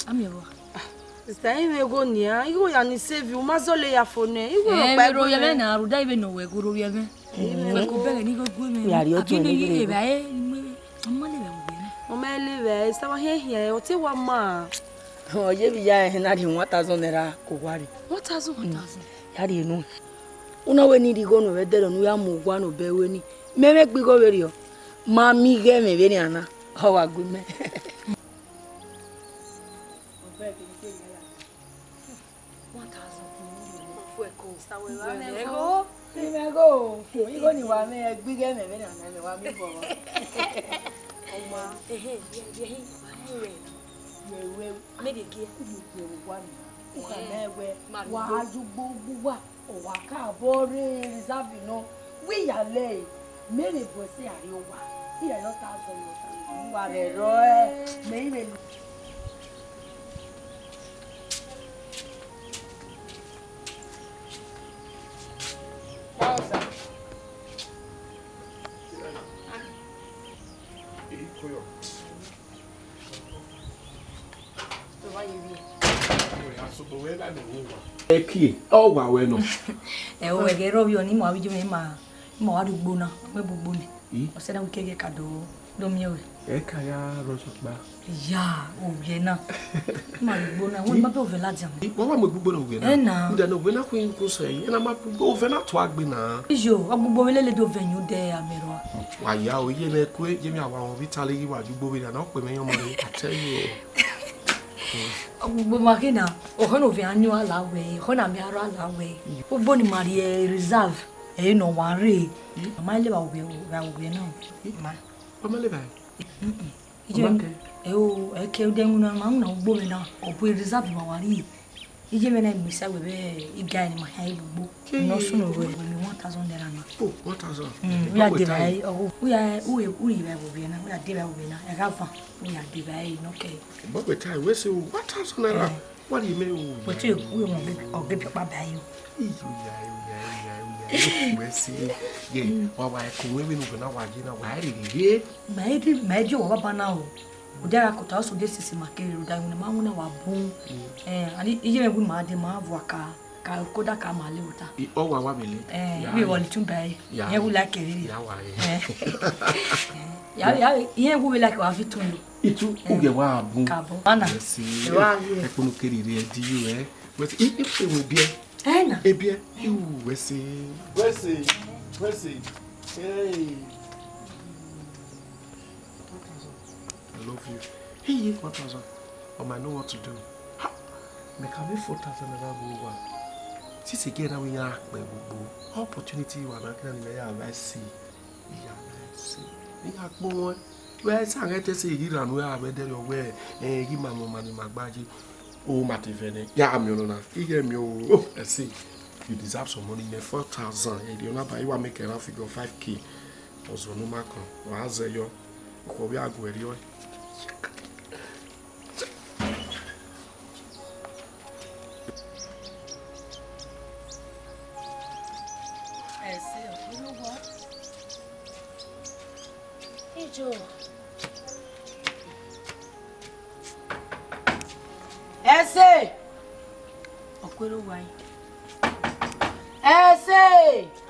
A miẹn vbọ? Ah, sister, I mwẹ igho nian, igho ya ni save, u ma zọlọ ya fo nẹ, igho rhọkpa ro vbe mwẹ na, rhunmwuda vbene uwẹ gho ro vbe mwẹ. Mm. Fueko bẹghe ne igho gu mwẹ. Ya rrie ọtẹn ne ghe. Evbare, a ma le evbare vbe uwẹ na. Ọ ma le evbare, sister, wa hiẹn hiẹn, ọ te wa ma. Ọ ye vbe ya ẹhẹn na rhie one thousand naira ke owa rre. One thousand, one thousand. Ya rhie enu. Una wẹ ne I rhie igho nọ vbe ẹdẹrriọ ne u ya mu owa nọ obọ ẹre ni. Mẹ mwẹ gbe igho vberriọ, ma miẹn ighe ẹmwẹ vbenian na, ọ wa gu mẹ. One thousand. Igho, igho ni wa mwẹ, ẹgbighe ẹmwẹ vbenian na, ẹmwẹ wa miẹn obọ. Ọma. Ehe, ye, ye, ye, ye. Ye, ye. Mẹ de gie. Ye, ye, wa ni. U khama wẹ, wa ya ugbo gbe uwa, ọ wa ka bọ rre reserve nọ. Wẹ ya lẹ, mẹ vbe bu ẹse a rrie owa. Iran ne ọ ta zọ nọ ta, uwa rẹ rọ ẹ, mẹ i vbe lu. Ẹki, ọ wa wẹ nọ. Ẹ o, ẹghẹ rrọọ vbiọ ne ima vbe iye mwẹ, ima, ima wa rrie ugbo na, ọ mu ẹbu ugbo nẹ. I? Ọ sẹ na wẹ I ke ghẹ ka do, do miẹn ruẹ. Ẹ ka ya rrọọ sọkpa. Ya, ovbiẹ na. Ima rrie ugbo na, wẹ ma bẹ ovẹn ladian. I, wa wa mu ẹbu ugbo na ovbiẹ na. Ẹ na. Uda ne ovẹn na khuẹ ko sẹ, ẹ na ma ovẹn na tua gbe na. Iyo, ọgbugbo vbe lele do vẹ yin odẹ amẹ rua. Wa ya o, iye mwẹ kue, iye mwẹ a wa vbe Italy ghi wa ye ugbo vbe na, ọ kpe mwẹ yan ọmọ rre, I tell you. Ọgbugbo ma khin na, ọkhọ ne ovẹn a yan a la wẹ, ọkhọ ne a miẹn a rrọọ a la wẹ. Ugbo ne ima rrie reserve, ẹ i nọ wa rre. A ma leva ovbiẹ, ovbiẹ na. Ma. Wa ma leva? Mm-mm. Iye, ẹ o, ẹ ke ude ẹwẹn na, ma na ugbo mwẹ na, ọ bu reserve ma wa rrie. Iye mwẹ na, I miẹn sa wẹ vbe I ga ne ima khian ye ugbo. Ne ọ sunu ruẹ, wẹ miẹn one thousand naira na. Oh, one thousand. Mm, u ya de vbe ẹre, ọ, u ya, u, u rhie vbe ovbiẹ na, u ya de vbe ovbiẹ na, ẹ gha van, u ya de vbe ẹre nọ kẹ. But we tie, we say one thousand naira. Eh. What do you mean? But you, we want get, or get your baba you. Iyo, ya, ya, ya, ya, ya. We say, yeah, wa, wa, ko we, we no na wa je na, wa re re. Ma e di, ma e di owa baba na o. Udia ra kota oso de sisi ma kere rhunmwuda iwinna ma winna wa bun. Mm. Eh, and iye mwẹ wi ma de ma vua ka, ka koda ka ma le ota. I, ọ wa wa mele. Eh, ya, we ya. Wa le tun ba e. Ya. Ye wu like e. Ya wa e. Eh. Ya, ya, ye wu we like wa fi tun lo. Itu, eh, uge wa bun. Ka bun. Ana. Yes, e wa ye. E kunu kere re di you, eh. But i, i, e wo bie. Ena. Ebiẹ, iwu wẹ sẹ. Wẹ sẹ, wẹ sẹ. Hey. I love you. Hey, ye, one thousand. Um, I know what to do. Ha! Mẹ ka vbe four thousand naira vbe owa. Since again, na wẹ ya kpẹ gbogbo. Opportunity wa na kina ni mẹ ya vbe see. Iya, I see. Iya, kpọ wọn. Wẹ sa ghẹ te sẹ ghi rhan unu avbe ẹdẹrriọ wẹ, eh, ghi ma mu ọmwa ne ima gba ye. O ma te vẹ nẹ. Ya miẹn ọnọna. I ghẹ miẹn o. Oh, I see. You deserve some money, man. Four thousand. Eh, the number you want make a round figure five K. Ọzọ ne u ma kọn. Wa zẹ yọ. Okhuo vbe a gu ẹre rriọ. Ẹse, ọ kpẹrẹ owa. Ijo. Ẹse. Ọ kpẹrẹ owa. Ẹse.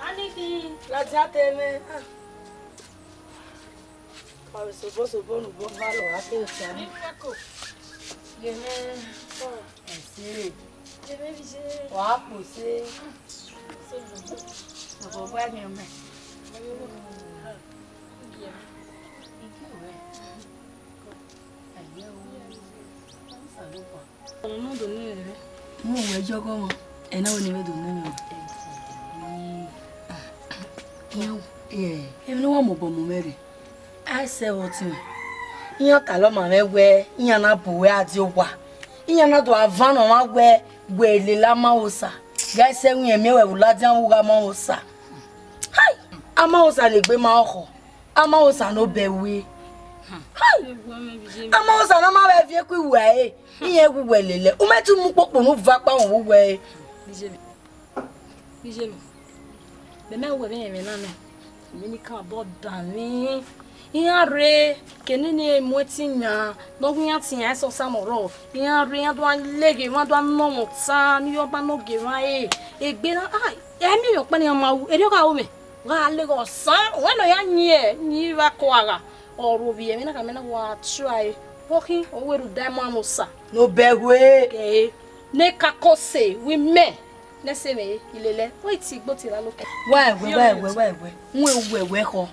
Anidi. Ladian te mwẹ. Ah. Wa vbe sobọ sobọ ne ubọ va lọ, a kere fian. Ni fẹko. Gẹmẹ. Ẹse. Gẹmẹ bi je. Wa kpo se. Sobọ. Sobọ gba ni ọmọ. Igi rẹ. Ayẹ o. Osanobua. Ọmọ do nẹ rẹ. Mo wẹ jọgọ wọn. Ẹ na wẹ ne mẹ do nẹ mẹ. Iyan, eh, emwi ne wa mobọ mu mwẹ rre. A i sẹ vbe ọtẹn. Iran talọ ma mwẹ wẹ, iran na bu wẹ a die owa. Iran na do a van nọ mwa wẹ, wẹ lele Amahosa. Ga i sẹ ẹwẹn miẹn wẹ vbe ladian vbe ugha Amahosa. Hai! Amahosa ne egbe ma ọkhọ. Amahosa ne obẹ we. Hai! Amahosa ne ọ ma vbe viẹ ku iwe ẹre. Iran wu wẹ lele. U mẹ te mu kpokpo ne u va kpa wọn wu wẹ ẹre. Iye mẹ. Mẹ mẹ wẹ vbe ẹmwẹ na nẹ, emwi ni ka obọ danmwẹ. Iran rre, ke nene mu ẹtin yan, ne ọ gu iran tie iran sẹ osa mẹ ọrọre. Iran rre, iran do a leghe emwa, do a nọ mwẹ ota, ne iye ọba ne ọ gie emwa ẹre. Egbe na, ah, ẹ miẹn emwi ọkpa ne iran ma ru, erriọ gha ru mwẹ. Gha leghe ọsa, wẹ ne ọ ya yin, yin vbe ako agha, ọ ru ovbi ẹmwẹ na ka mẹ na wa try. Vbe ọ khin, ọ wẹ rhunmwuda Amahosa. Ne obẹ we. Ke, ne ka ko se, wi mẹ. Ne ẹse mwẹ re, I lele ẹe, ọ i tie igbo tie ra lo. Wa ẹwẹ, wa ẹwẹ, wa ẹwẹ. Wẹ, wẹ, wẹ khọ.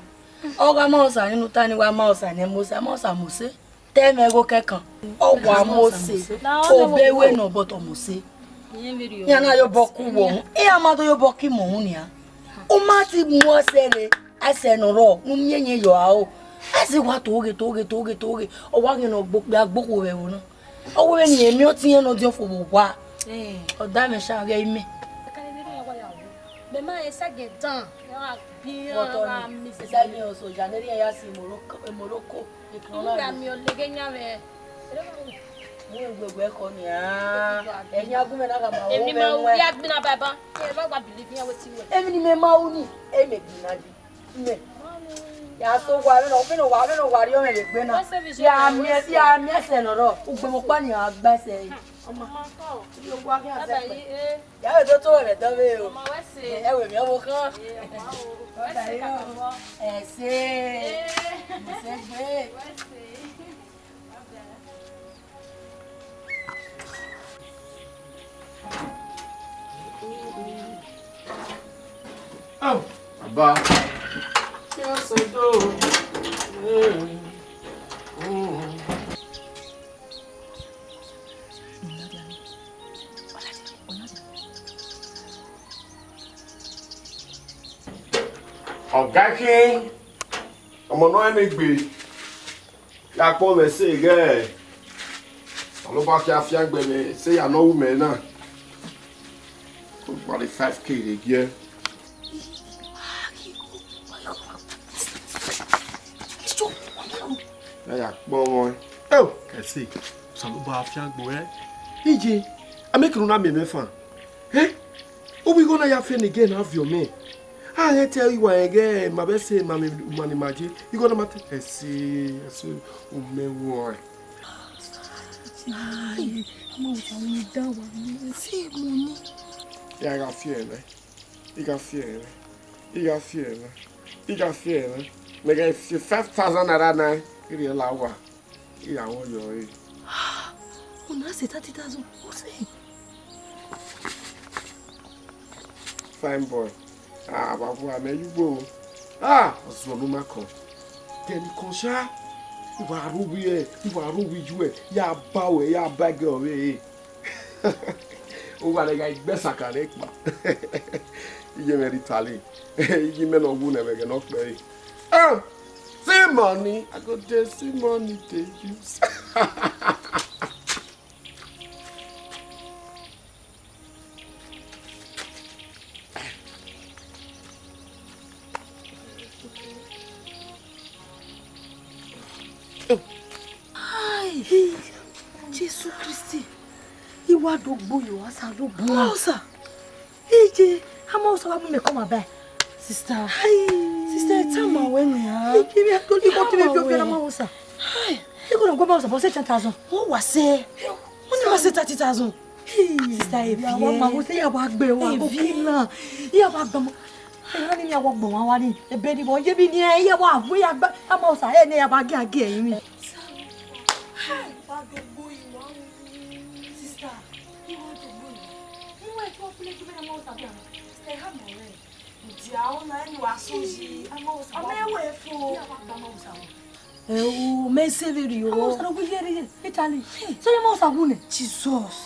Ọ gha ma osa ni ne u ta ni wa ma osa ne Mose, a ma osa Mose. Te mwẹ igho kẹkan. Ọ wa Mose. Obọ wẹ nọ, but ọ Mose. Iran na ye obọ ku wọ. Iran ma do ye obọ ku imẹ uhunmwu nian. U ma ti mu ẹse rre, ẹse ne ọ rrọọ, ne u miẹn yẹn yọ aro. Ẹse wa to ghe, to ghe, to ghe, to ghe. Ọ wa ghe ne ọ gbe okpia gbe okhuo vbe ẹvbo na. Ọ wẹ vbene irẹn miẹn ọtẹn irẹn ne ọdiọn fo vbe owa. Ọ da mwẹ sha ghẹ imẹ. Mẹ ma ẹse ghe dan. Ẹ wa bi iran, wa miss. Ẹse ghe ọsọ ya ne erriọ ya si Morocco, Morocco. Uwa miẹn ọleghe yan vbe. Mu egbegbe ẹkọ nian. Ẹyin agbọn na gha ma Emwi ni ma ru ya gbina baba. Ẹ vbe wa believe iran wetin wẹ. Emwi ni mẹ ma ru ni, e mẹ gbinna yi. Mẹ. Ya so wa vbene, vbene wa, vbene wa rhie ọmwẹ vbe egbe na. Ya miẹn, ya miẹn ẹse ne ọ rrọọ. Ugbẹn ọkpa ni a gba ẹse ẹre. Ọma. Iye owa khian zẹ kpẹ. Ya vbe do to ẹmwẹ dọ vbe o. Ọma wẹ se. Ẹ wẹ emwi ọvbokhan. Ẹ, ọma o. Wẹ se kakabọ. Ẹse. Ẹ. Ẹse gbe. Wẹ se. Baba. Yes, I do. Ọga khin, ọmọ ne ọ rẹn egbe, ya kpọnmwẹ ẹse ighẹ Osanobua khian fiangbe vbe ẹse ya ne ọ ru mẹ na. Kọkpali five K rre giẹ. Ya ya kpọnmwẹ. Eo, ẹse, Osanobua fiangbe ruẹ. Iye, a mẹ kere u na miẹn mwẹ fan. Eh? Ovbi igho na ya fe ne igẹ na viọ mẹ. A ghẹ te iwa rẹn ghẹ ma vbe ẹse ma mwẹ uma ni ma je. Igho na ma te ẹse, ẹse, u mẹ wọẹn. Ai, ọmọ wẹ ọmọ ni da wa ni. Ẹse mọ ni. Ya gha fi ẹre nẹ. I gha fi ẹre nẹ. I gha fi ẹre nẹ. I gha fi ẹre nẹ. Mẹ ghẹ fi five thousand naira na, I rhie la owa. I gha wẹ yọ ẹre. Una sẹ thirty thousand, u sẹ. Fine boy. Ah, baba, mẹ ye ugbo. Ah, ọzọ ne u ma kọ. Kẹmikọ sha. I wa ru ovbi ẹ, I wa ru ovbi iyuẹ, ya ba ruẹ, ya ba ẹgẹ ọvbehe. Uwa ne gha gbe ẹsaka rre kpa. Iye mwẹ rhie Italy. Iye mẹ ne ọ wu nẹ vbe ẹghẹ ne ọ kpẹre. Ah, see money, I go dey see money dey use. Ai, Jesu Kristi. I wa do gbe uyi Osanobua. Osa. Ije, a ma Osa wa mu mẹ kọ ma bae. Sister. Ai. Sister, ẹ tama wẹ nian. Ije, mi a to ni ko ti mi fi ofi na ma Osa. Ai. I ko na gba ma Osa, but say ten thousand. Ọ wa sẹ. Ọ ni ma sẹ thirty thousand. Sister, ẹ viẹ. Wa ma Osa, ya wa gbe wa go kila. Ya wa gba ma. Ẹ, ha ni mi a wa gbe wa wa ni. Ebe ni bo ye bi ni ẹ, ya wa wu ya gba. A ma Osa, ẹ ni ya wa gi a gi ẹyin mi. Sister, I want to go. Mo wá ẹ̀tọ́ fún lẹ́jọ́ bẹ́ẹ̀ mọ́ ọ̀sán bí àná. Sister, ẹ há mọ̀ rẹ̀. Ǹjẹ́ àwọn náà ẹni wàá sọ yìí? A mọ̀ ọ̀sán. Ọmọ ẹ wẹ̀ fún o. Bí a bá gba ọmọ ọ̀sán wọn. Ẹ o, mẹ se vbe rri o. Ọmọ ọ̀sán ló gbé yẹ́rẹ́ yẹ. Italy. Sọ yẹ ọmọ ọ̀sán gùn nẹ? Jesus.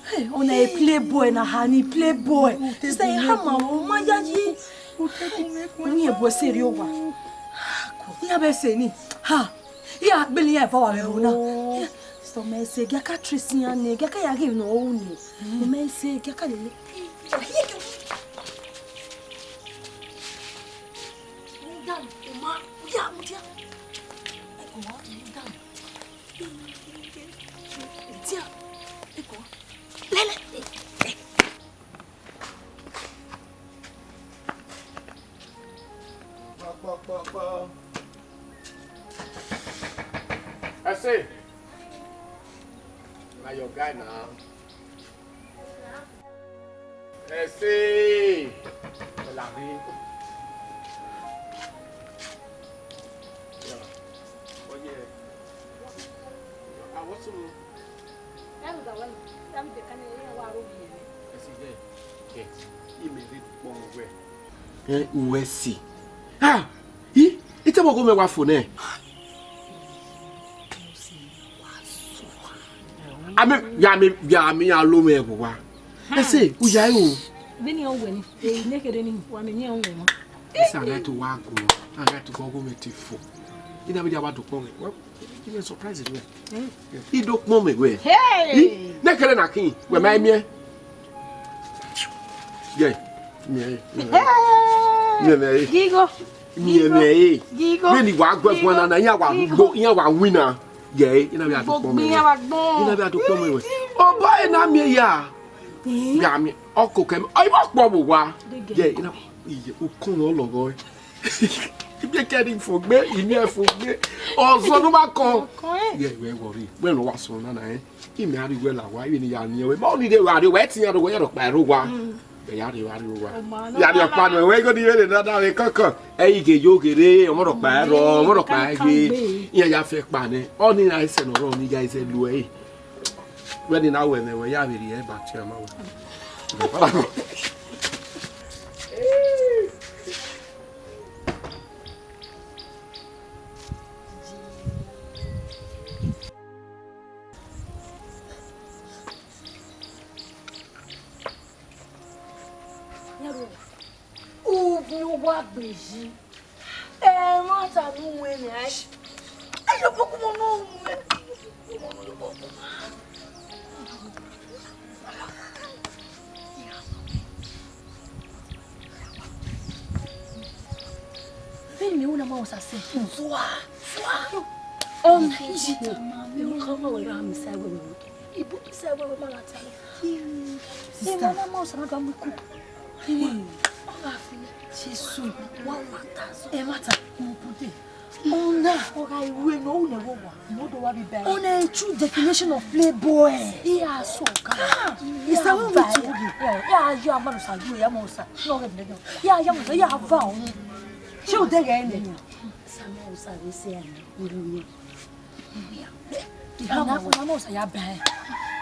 Hey, ọ̀nà a playboy na ha ni playboy. Sister, ẹ há mọ̀ o, ma ya yi. Uye bu ẹse rri owa. Iran vbe ẹse ni. Ha. Iran gbele iran eva wa vbe ẹvbo na. Oh. Sister, mẹ se, gia ka trace iran nẹ, gia ka ya ghe ne ọ ru nẹ. Mẹ se, gia ka lele. Kneel down, Emma. Oya, mudia. Ẹ kọ wa, kneel down. Dia. Ẹ kọ. Lele. Kpọ, kpọ, kpọ, kpọ. Ẹse. Na your guy now. Ẹse. Ẹ la mi. Yeah. Oh, yeah. I want some. Ẹ rhunmwuda wẹ nọ, ya vbe dekẹe ne iran wa ro vbe iyẹn. Ẹse dẹ. Imẹ rre kpọ wẹ. Ẹ, uwẹ si. Ha! I, I te mọ ọghe mẹ wa fo nẹ. Amẹ, ya mẹ, ya mẹ, ya lo mwẹ vbe owa. Ese, u ya ro. Vbene ọ wẹ ni, e ne kherhe ni, wa mẹ ne ọ wẹ ma. Ese, a gha to wa gun, a gha to gọgọ mẹ te fo. I na vbe ya wa do kpọ mwẹ. Well, give me a surprise, well. I do kpọ mwẹ, well. Hey! I, ne kherhe na kin, wẹ ma miẹn. Yeah, miẹn, miẹn, miẹn, miẹn. Gigo. Miẹn mwẹ ẹre. Gigo. Vbene I wa gu ẹguae na na, iran wa rugbo, iran wa winna. Ye, I na vbe a do kpọ mwẹ. Gbogbo iran wa gbọn. I na vbe a do kpọ mwẹ. Obọ ẹre na miẹn ya. Vbe a miẹn, ọ koko ẹmwẹ, ọ, I vbe kpọ vbe owa. Ye, I na, iye, ukọn mwẹ ọ lọghọ. Ibiẹkẹ ni fo gbe, I miẹn fo gbe. Ọzọ ne u ma kọn. Ye, wẹ wọrri. Wẹ ne u wa sọn na na, eh. Imẹ a rhie uwẹ la owa, vbene I ya rhiẹn ruẹ. Ma ọni rre wa rrie owa, ẹtin iran rre owa, iran rhọkpa ẹre owa. Ẹ ya rhie wa rrie owa. Ya rhie ọkpa nẹ, wẹ igho ni vbene na da vbe kọkọ. Ẹ i ghe yo ghe rre, ọmọ rhọkpa ẹre rọ, ọmọ rhọkpa ẹre ghe. Iran ya fe ẹkpa nẹ. Ọni iran sẹ ne ọ rrọọ, ọni ya zẹ lu ẹre. Wẹ ni na wẹ mẹ, wẹ ya vbe rhie ẹre ba tie ma wẹ. Uvbi uwa gbe yi. Ẹmwata ne u wẹn nẹ, ẹ, ẹ yọ kpokpo ne u wẹn. Vbene u na ma osa sẹ. Zua, zua. Ọna iji. Ẹ, u khama wẹ ra mi sa wẹ wẹ. Ibu sa wẹ wẹ ma la ta. Sister. Ẹ, u na ma osa na da mu iku. Jesu. One one thousand. Ẹmwata. Mo bude. Ọna. Ọ gha ru ẹ ne ọ ru ne ẹvbo wa, ne ọ do wa vbe ba ẹre. Ọna true definition of playboy. Iran so ga. Ah, is that what we do? Yeah, yeah, yeah, man, osa, you, yeah, man, osa. No, no, no. Yeah, yeah, man, yeah, va o. Ṣé o dẹ gẹ ne? Sa ma osa, we say, I know. Ọna, ọna ma osa ya ba ẹre.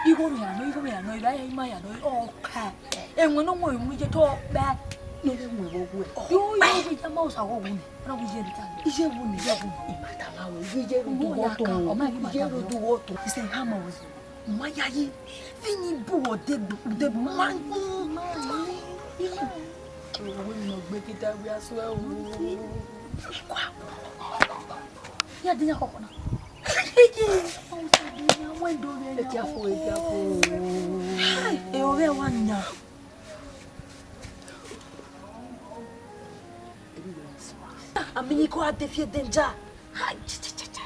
Igho mẹ ya nọ, igho mẹ ya nọ, ira ẹre ima ya nọ, ọ ka. Ẹwẹn ne ọ wọn emu je tọ ba. Ne ọ wọn ẹvbo wẹ. Yo, yo, yo, ya ma osa wọ wu nẹ. Ọna wu iye rita. Iye wu ni, iye wu ni. Imata ma wẹ, iye ru du wọ to. Ọmọ ẹni imata iye ru du wọ to. Ise ha ma wẹ. Ma ya yi. Vini bu wọ degbu, degbu ma. Ma yi. Owó ni mo gbé kíta wí aṣọ ẹ o. Ikwa. Ya di ya kọkọ na. Eke afo, eke afo. E o vẹ wa nya. Ami ni ko a de fie danger. Hai, cha, cha, cha, cha.